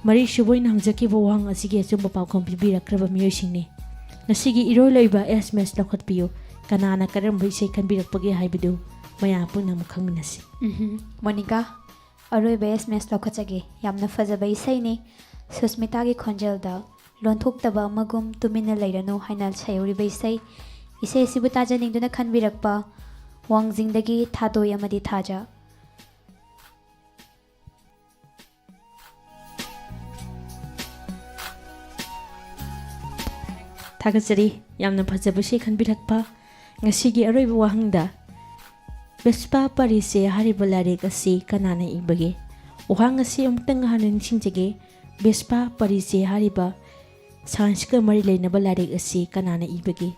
ꯃꯔꯤꯁꯨꯕ ꯑꯣꯏꯅ ꯍꯪꯖꯈꯤꯕ ꯋꯥꯍꯪ ꯑꯁꯤꯒꯤ ꯑꯆꯨꯝꯕ ꯄꯥꯎꯈꯨꯝ ꯄꯤꯕꯤꯔꯛꯈ꯭ꯔꯕ ꯃꯤꯑꯣꯏꯁꯤꯡꯅꯤ꯫ ꯉꯁꯤꯒꯤ ꯏꯔꯣꯏ ꯂꯣꯏꯕ ꯑꯦꯁ ꯑꯦꯝ ꯑꯦꯁ ꯂꯧꯈꯠꯄꯤꯌꯨ꯫ ꯀꯅꯥꯅ ꯀꯔꯝꯕ ꯏꯁꯩ ꯈꯟꯕꯤꯔꯛꯄꯒꯦ ꯍꯥꯏꯕꯗꯨ ꯃꯌꯥꯝ ꯄꯨꯝꯅꯃꯛ ꯈꯪꯃꯤꯟꯅꯁꯤ꯫ ꯎꯝꯍꯨꯝ꯫ ꯃꯣꯅꯤꯀꯥ, ꯑꯔꯣꯏꯕ ꯑꯦꯁ ꯑꯦꯝ ꯑꯦꯁ ꯂꯧꯈꯠꯆꯒꯦ꯫ ꯌꯥꯝꯅ ꯐꯖꯕ ꯏꯁꯩꯅꯤ꯫ ꯁꯨꯁꯃꯤꯇꯥꯒꯤ ꯈꯣꯟꯖꯦꯜꯗ "ꯂꯣꯟꯊꯣꯛꯇꯕ ꯑꯃꯒꯨꯝ ꯇꯨꯃꯤꯟꯅ ꯂꯩꯔꯅꯨ" ꯍꯥꯏꯅ ꯁꯩꯍꯧꯔꯤꯕ ꯏꯁꯩ꯫ ꯏꯁꯩ ꯑꯁꯤꯕꯨ ꯇꯥꯖꯅꯤꯡꯗꯨꯅ ꯈꯟꯕꯤꯔꯛꯄ ꯋꯥꯡꯖꯤꯡꯗꯒꯤ ꯊꯥꯗꯣꯏ ꯑꯃꯗꯤ ꯊꯥꯖ꯫ ꯊꯥꯒꯠꯆꯔꯤ꯫ ꯌꯥꯝꯅ ꯐꯖꯕ ꯏꯁꯩ ꯈꯟꯕꯤꯔꯛꯄ꯫ ꯉꯁꯤꯒꯤ ꯑꯔꯣꯏꯕ ꯋꯥꯍꯪꯗ, ꯕꯦꯁꯄꯥ ꯄꯔꯤꯆꯦ ꯍꯥꯏꯔꯤꯕ ꯂꯥꯏꯔꯤꯛ ꯑꯁꯤ ꯀꯅꯥꯅ ꯏꯕꯒꯦ? ꯋꯥꯍꯪ ꯑꯁꯤ ꯑꯃꯨꯛꯇꯪ ꯍꯥꯟꯅ ꯅꯤꯡꯁꯤꯡꯖꯒꯦ꯫ ꯕꯦꯁꯄꯥ ꯄꯔꯤꯆꯦ ꯍꯥꯏꯔꯤꯕ ꯁꯥꯏꯟꯁꯀ ꯃꯔꯤ ꯂꯩꯅꯕ ꯂꯥꯏꯔꯤꯛ ꯑꯁꯤ ꯀꯅꯥꯅ ꯏꯕꯒꯦ?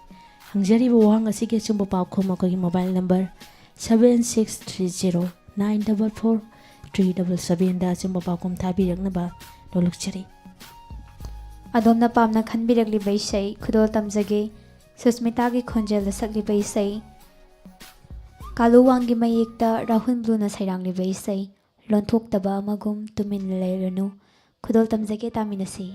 ꯍꯪꯖꯔꯤꯕ ꯋꯥꯍꯪ ꯑꯁꯤꯒꯤ ꯑꯆꯨꯝꯕ ꯄꯥꯎꯈꯨꯝ ꯑꯩꯈꯣꯏꯒꯤ mobile number seven six three zero nine double four three double seven ꯗ ꯑꯆꯨꯝꯕ ꯄꯥꯎꯈꯨꯝ ꯊꯥꯕꯤꯔꯛꯅꯕ ꯅꯣꯜꯂꯨꯛꯆꯔꯤ꯫ ꯑꯗꯣꯝꯅ ꯄꯥꯝꯅ ꯈꯟꯕꯤꯔꯛꯂꯤꯕ ꯏꯁꯩ ꯈꯨꯗꯣꯜ ꯇꯝꯖꯒꯦ꯫ ꯁꯨꯁꯃꯤꯇꯥꯒꯤ ꯈꯣꯟꯖꯦꯜꯗ ꯁꯛꯂꯤꯕ ꯏꯁꯩ, ꯀꯥꯂꯨꯋꯥꯡꯒꯤ ꯃꯌꯦꯛꯇ ꯔꯥꯍꯨꯜ ꯕ꯭ꯂꯨꯅ ꯁꯩꯔꯥꯡꯂꯤꯕ ꯏꯁꯩ "ꯂꯣꯟꯊꯣꯛꯇꯕ ꯑꯃꯒꯨꯝ ꯇꯨꯃꯤꯟꯅ ꯂꯩꯔꯅꯨ", ꯈꯨꯗꯣꯜ ꯇꯝꯖꯒꯦ, ꯇꯥꯃꯤꯟꯅꯁꯤ꯫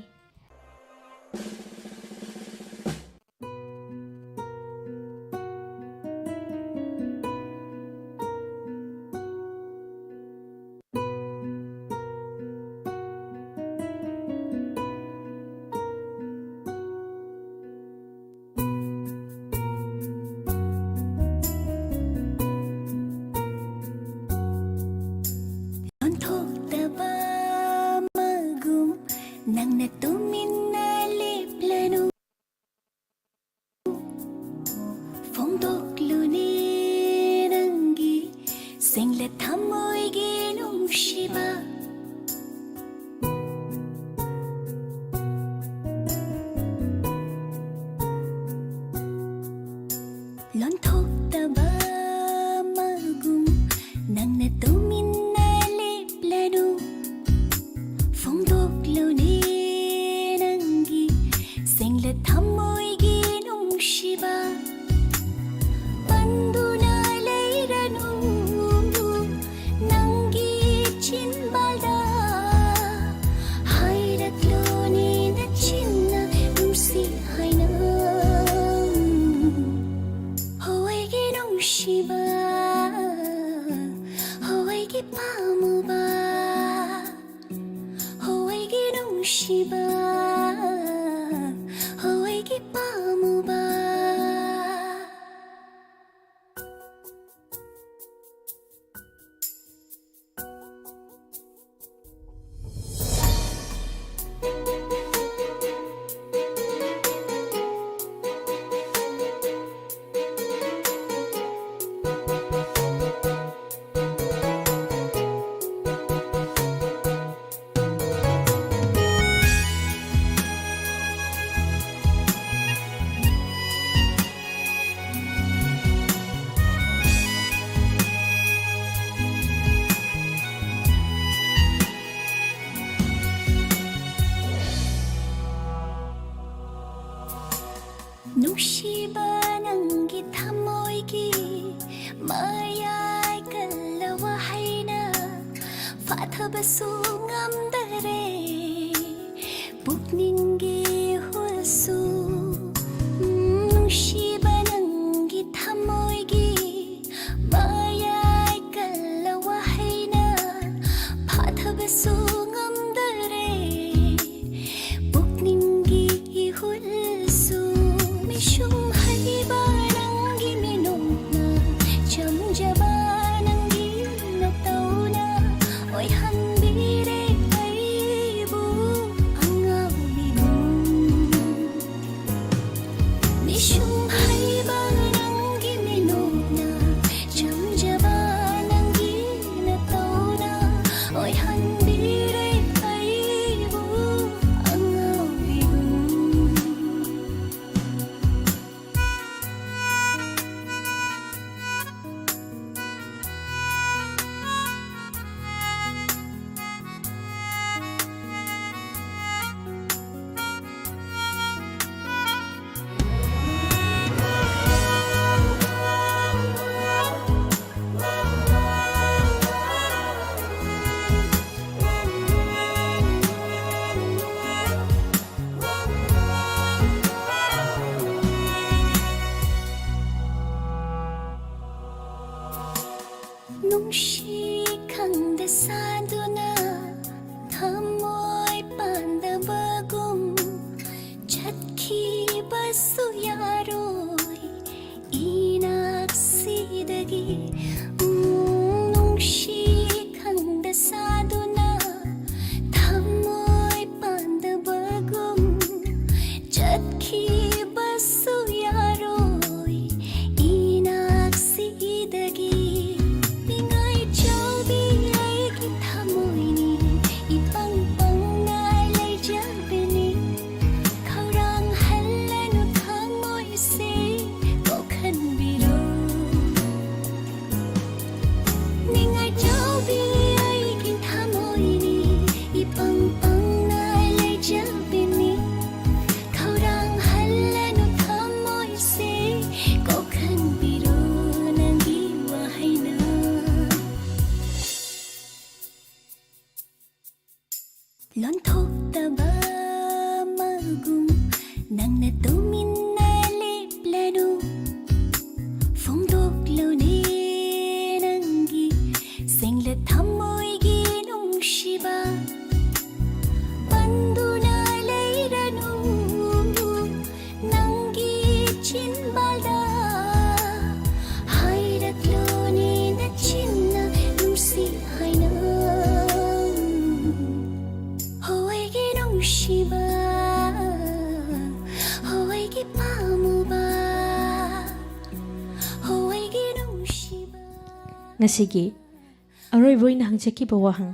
ꯊꯃꯣꯏꯒꯤ ꯅꯨꯡꯁꯤꯕ ꯄꯟꯗꯨꯅ ꯂꯩꯔꯅꯨ, ꯅꯪꯒꯤ ꯆꯤꯟꯕꯥꯜꯗ ꯍꯥꯏꯔꯛꯂꯣꯅꯦ ꯅꯆꯤꯟꯅ ꯅꯨꯡꯁꯤ ꯍꯥꯏꯅ꯫ ꯍꯣ ꯑꯩꯒꯤ ꯅꯨꯡꯁꯤꯕ, ꯍꯣ ꯑꯩꯒꯤ ꯄꯥꯝꯃꯨꯕ, ꯍꯣ ꯑꯩꯒꯤ ꯅꯨꯡꯁꯤꯕ, ꯍꯣ ꯑꯩꯒꯤ ꯄꯥꯝꯃꯨꯕ꯫ ꯅꯨꯡꯁꯤꯕ ꯅꯪꯒꯤ ꯊꯃꯣꯏꯒꯤ ꯃꯌꯥꯏ ꯀꯜꯂ ꯋꯥꯍꯩꯅ ꯐꯥꯊꯕꯁꯨ ꯉꯝꯗꯔꯦ ꯄꯨꯛꯅꯤꯡꯒꯤ ꯍꯨꯜꯁꯨ꯫ ꯎꯝ, ꯅꯨꯡꯁꯤꯕ ꯅꯪꯒꯤ ꯊꯃꯣꯏꯒꯤ ꯃꯌꯥꯏ ꯀꯜꯂ ꯋꯥꯍꯩꯅ ꯐꯥꯊꯕꯁꯨ ꯉꯝꯗꯔꯦ ꯄꯨꯛꯅꯤꯡꯒꯤ ꯏꯍꯨꯜꯁꯨ꯫ ꯃꯤꯁꯨꯝ ꯍꯩꯕ ꯅꯪꯒꯤ ꯃꯤꯅꯣꯛꯅ ꯆꯝꯖꯕ ꯅꯪꯒꯤ ꯅꯇꯧꯅ ꯑꯣꯏꯍꯟꯕꯤꯔꯦ ꯑꯩꯕꯨ ꯑꯉꯥꯎꯕꯤꯒꯨꯝ꯫ ꯃꯤꯁꯨꯝ ꯍꯩꯕ ꯅꯪꯒꯤ ꯃꯤꯅꯣꯛꯅ ꯆꯝꯖꯕ ꯅꯪꯒꯤ ꯅꯇꯧꯅ ꯑꯣꯏꯍꯟꯕꯤꯔꯦ ꯑꯩꯕꯨ ꯑꯉꯥꯎꯕꯤꯒꯨꯝ꯫ ꯄꯁꯨ ꯌꯥꯔꯣꯏ ꯏꯅꯥꯛꯁꯤꯗꯒꯤ꯫ ꯎꯝ, ꯅꯨꯡꯁꯤ ꯈꯪꯗ ꯁꯥꯗꯨꯅ ꯊꯃꯣꯏ ꯄꯥꯟꯗꯕꯒꯨꯝ ꯆꯠꯈꯤꯕꯁꯨ ꯌꯥꯔꯣꯏ ꯏꯅꯥꯛꯁꯤꯗꯒꯤ꯫ ꯅꯤꯡꯉꯥꯏ ꯆꯥꯎꯕꯤ ꯑꯩꯒꯤ ꯊꯃꯣꯏꯅꯤ, ꯏꯄꯪ ꯄꯪꯅ ꯂꯩꯖꯕꯤꯅꯤ꯫ ꯈꯧꯔꯥꯡ ꯍꯜꯂꯅꯨ ꯊꯃꯣꯏꯁꯦ ꯀꯣꯛꯍꯟꯕꯤꯔꯣ꯫ ꯅꯤꯡꯉꯥꯏ ꯆꯥꯎꯕꯤ ꯑꯩꯒꯤ ꯊꯃꯣꯏꯅꯤ, ꯏꯄꯪ ꯄꯪꯅ ꯂꯩꯖꯕꯤꯅꯤ꯫ ꯈꯧꯔꯥꯡ ꯍꯜꯂꯅꯨ ꯊꯃꯣꯏꯁꯦ ꯀꯣꯛꯍꯟꯕꯤꯔꯣ ꯅꯪꯒꯤ ꯋꯥꯍꯩꯅ꯫ ꯂꯣꯟꯊꯣꯛꯇꯕ ꯃꯒꯨꯝ ꯅꯪꯅ ꯇꯨꯃꯤꯟꯅ ꯂꯦꯞꯂꯅꯨ꯫ ꯐꯣꯡꯗꯣꯛꯂꯨꯅꯦ ꯅꯪꯒꯤ ꯁꯦꯡꯂ ꯊꯃꯣꯏꯒꯤ ꯅꯨꯡꯁꯤꯕ꯫ ꯄꯟꯗꯨꯅ ꯂꯩꯔꯅꯨ ꯅꯪꯒꯤ ꯆꯤꯟꯕꯥꯜꯗ꯫ ꯍꯥꯏꯔꯛꯂꯣꯅꯦ ꯅꯆꯤꯟꯅ ꯅꯨꯡꯁꯤ ꯍꯥꯏꯅ꯫ ꯍꯣ ꯑꯩꯒꯤ ꯅꯨꯡꯁꯤꯕ, ꯍꯣ ꯑꯩꯒꯤ ꯄꯥꯝꯃꯨꯕ, ꯍꯣ ꯑꯩꯒꯤ ꯅꯨꯡꯁꯤꯕ꯫ ꯉꯁꯤꯒꯤ ꯑꯔꯣꯏꯕ ꯑꯣꯏꯅ ꯍꯪꯖꯈꯤꯕ ꯋꯥꯍꯪ,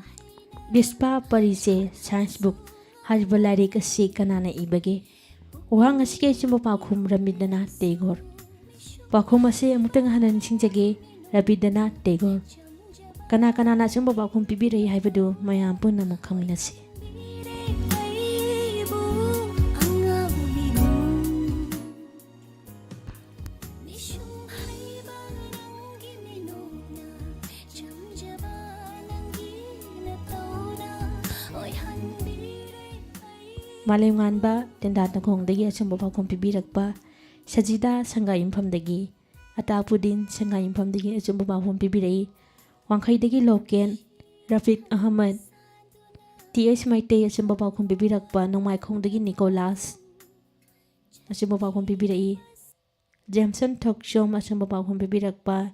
ꯕꯤꯁꯄꯥ ꯄꯔꯤꯆꯦ ꯁꯥꯏꯟꯁ ꯕꯨꯛ ꯍꯥꯏꯔꯤꯕ ꯂꯥꯏꯔꯤꯛ ꯑꯁꯤ ꯀꯅꯥꯅ ꯏꯕꯒꯦ? ꯋꯥꯍꯪ ꯑꯁꯤꯒꯤ ꯑꯆꯨꯝꯕ ꯄꯥꯎꯈꯨꯝ ꯔꯕꯤꯟꯗ꯭ꯔꯅꯥꯊ ꯇꯦꯒꯣꯔ꯫ ꯄꯥꯎꯈꯨꯝ ꯑꯁꯤ ꯑꯃꯨꯛꯇꯪ ꯍꯟꯅ ꯅꯤꯡꯁꯤꯡꯖꯒꯦ, ꯔꯕꯤꯟꯗ꯭ꯔꯅꯥꯊ ꯇꯦꯒꯣꯔ꯫ ꯀꯅꯥ ꯀꯅꯥꯅ ꯑꯆꯨꯝꯕ ꯄꯥꯎꯈꯨꯝ ꯄꯤꯕꯤꯔꯛꯏ ꯍꯥꯏꯕꯗꯨ ꯃꯌꯥꯝ ꯄꯨꯝꯅꯃꯛ ꯈꯪꯃꯤꯟꯅꯁꯤ꯫ ꯃꯥꯂꯦꯝꯉꯥꯟꯕ ꯇꯦꯟꯗꯥ ꯇꯈꯣꯡꯗꯒꯤ ꯑꯆꯨꯝꯕ ꯄꯥꯎꯈꯨꯝ ꯄꯤꯕꯤꯔꯛꯄ, ꯁꯖꯤꯗꯥ ꯁꯪꯒꯥꯏꯌꯨꯝꯐꯝꯗꯒꯤ, ꯑꯇꯥꯄꯨꯗꯤꯟ ꯁꯪꯒꯥꯏꯌꯨꯝꯐꯝꯗꯒꯤ ꯑꯆꯨꯝꯕ ꯄꯥꯎꯈꯨꯝ ꯄꯤꯕꯤꯔꯛꯏ꯫ ꯋꯥꯡꯈꯩꯗꯒꯤ local, ꯔꯐꯤꯛ Ahmad, T H Meitei ꯑꯆꯨꯝꯕ ꯄꯥꯎꯈꯨꯝ ꯄꯤꯕꯤꯔꯛꯄ, ꯅꯣꯡꯃꯥꯏꯈꯣꯡꯗꯒꯤ ꯅꯤꯀꯣꯂꯥꯁ꯫ ꯑꯆꯨꯝꯕ ꯄꯥꯎꯈꯨꯝ ꯄꯤꯕꯤꯔꯛꯏ꯫ ꯖꯦꯝꯁꯟ ꯊꯣꯛꯆꯣꯝ ꯑꯆꯨꯝꯕ ꯄꯥꯎꯈꯨꯝ ꯄꯤꯕꯤꯔꯛꯄ,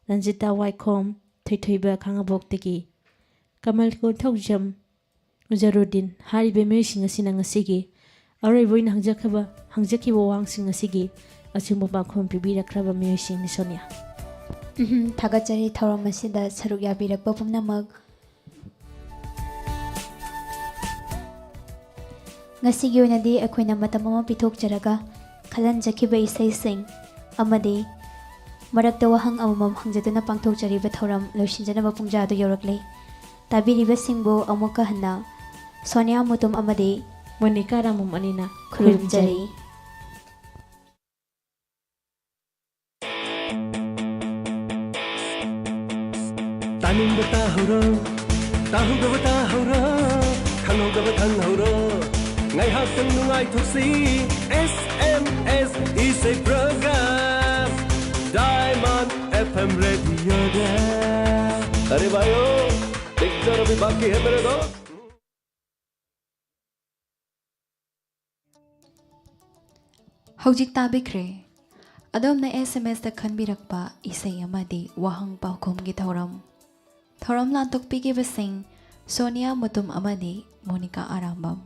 ꯔꯟꯖꯤꯇꯥ ꯋꯥꯏꯈꯣꯝ ꯊꯣꯏꯊꯣꯏꯕ ꯈꯥꯉꯕꯣꯛꯇꯒꯤ, ꯀꯃꯜ ꯀꯣꯟꯊꯧꯖꯝ, ꯖꯔꯨꯗꯤꯟ ꯍꯥꯏꯔꯤꯕ ꯃꯤꯑꯣꯏꯁꯤꯡ ꯑꯁꯤꯅ ꯉꯁꯤꯒꯤ ꯑꯔꯣꯏꯕ ꯑꯣꯏꯅ ꯍꯪꯖꯈ꯭ꯔꯕ, ꯍꯪꯖꯈꯤꯕ ꯋꯥꯍꯪꯁꯤꯡ ꯑꯁꯤꯒꯤ ꯑꯆꯨꯝꯕ ꯄꯥꯎꯈꯨꯝ ꯄꯤꯕꯤꯔꯛꯈ꯭ꯔꯕ ꯃꯤꯑꯣꯏꯁꯤꯡꯅꯤ, ꯁꯣꯅꯤꯌꯥ꯫ ꯎꯝꯍꯨꯝ, ꯊꯥꯒꯠꯆꯔꯤ ꯊꯧꯔꯝ ꯑꯁꯤꯗ ꯁꯔꯨꯛ ꯌꯥꯕꯤꯔꯛꯄ ꯄꯨꯝꯅꯃꯛ꯫ ꯉꯁꯤꯒꯤ ꯑꯣꯏꯅꯗꯤ ꯑꯩꯈꯣꯏꯅ ꯃꯇꯝ ꯑꯃ ꯄꯤꯊꯣꯛꯆꯔꯒ ꯈꯜꯍꯟꯖꯈꯤꯕ ꯏꯁꯩꯁꯤꯡ ꯑꯃꯗꯤ ꯃꯔꯛꯇ ꯋꯥꯍꯪ ꯑꯃꯃꯝ ꯍꯪꯖꯗꯨꯅ ꯄꯥꯡꯊꯣꯛꯆꯔꯤꯕ ꯊꯧꯔꯝ ꯂꯣꯏꯁꯤꯟꯖꯅꯕ ꯄꯨꯡꯖꯥ ꯑꯗꯨ ꯌꯧꯔꯛꯂꯦ꯫ ꯇꯥꯕꯤꯔꯤꯕꯁꯤꯡꯕꯨ ꯑꯃꯨꯛꯀ ꯍꯟꯅ ꯁꯣꯅꯤꯌꯥ ꯃꯨꯇꯨꯝ ꯑꯃꯗꯤ ꯃꯣꯅꯤꯀꯥ ꯔꯥꯃꯨꯝ ꯑꯅꯤꯅ ꯈꯨꯔꯨꯝꯖꯔꯤ꯫ ꯈꯨꯔꯨꯝꯖꯔꯤ꯫ ꯇꯥꯅꯤꯡꯕ ꯇꯥꯍꯧꯔꯣ, ꯇꯥꯍꯧꯗꯕ ꯇꯥꯍꯧꯔꯣ, ꯈꯪꯍꯧꯗꯕ ꯈꯪꯍꯧꯔꯣ꯫ ꯉꯥꯏꯍꯥꯛꯇꯪ ꯅꯨꯡꯉꯥꯏꯊꯣꯛꯁꯤ, S M S ꯏꯁꯩ program, Diamond F M radioꯗ꯫ अरे भाइयों, एक जरा भी बाकी है मेरे दोस्त? ꯍꯧꯖꯤꯛ ꯇꯥꯕꯤꯈ꯭ꯔꯦ ꯑꯗꯣꯝꯅ S M Sꯇ ꯈꯟꯕꯤꯔꯛꯄ ꯏꯁꯩ ꯑꯃꯗꯤ ꯋꯥꯍꯪ ꯄꯥꯎꯈꯨꯝꯒꯤ ꯊꯧꯔꯝ꯫ ꯊꯧꯔꯝ ꯂꯥꯟꯊꯣꯛꯄꯤꯈꯤꯕꯁꯤꯡ ꯁꯣꯅꯤꯌꯥ ꯃꯨꯇꯨꯝ ꯑꯃꯗꯤ ꯃꯣꯅꯤꯀꯥ ꯑꯔꯥꯝꯕꯝ꯫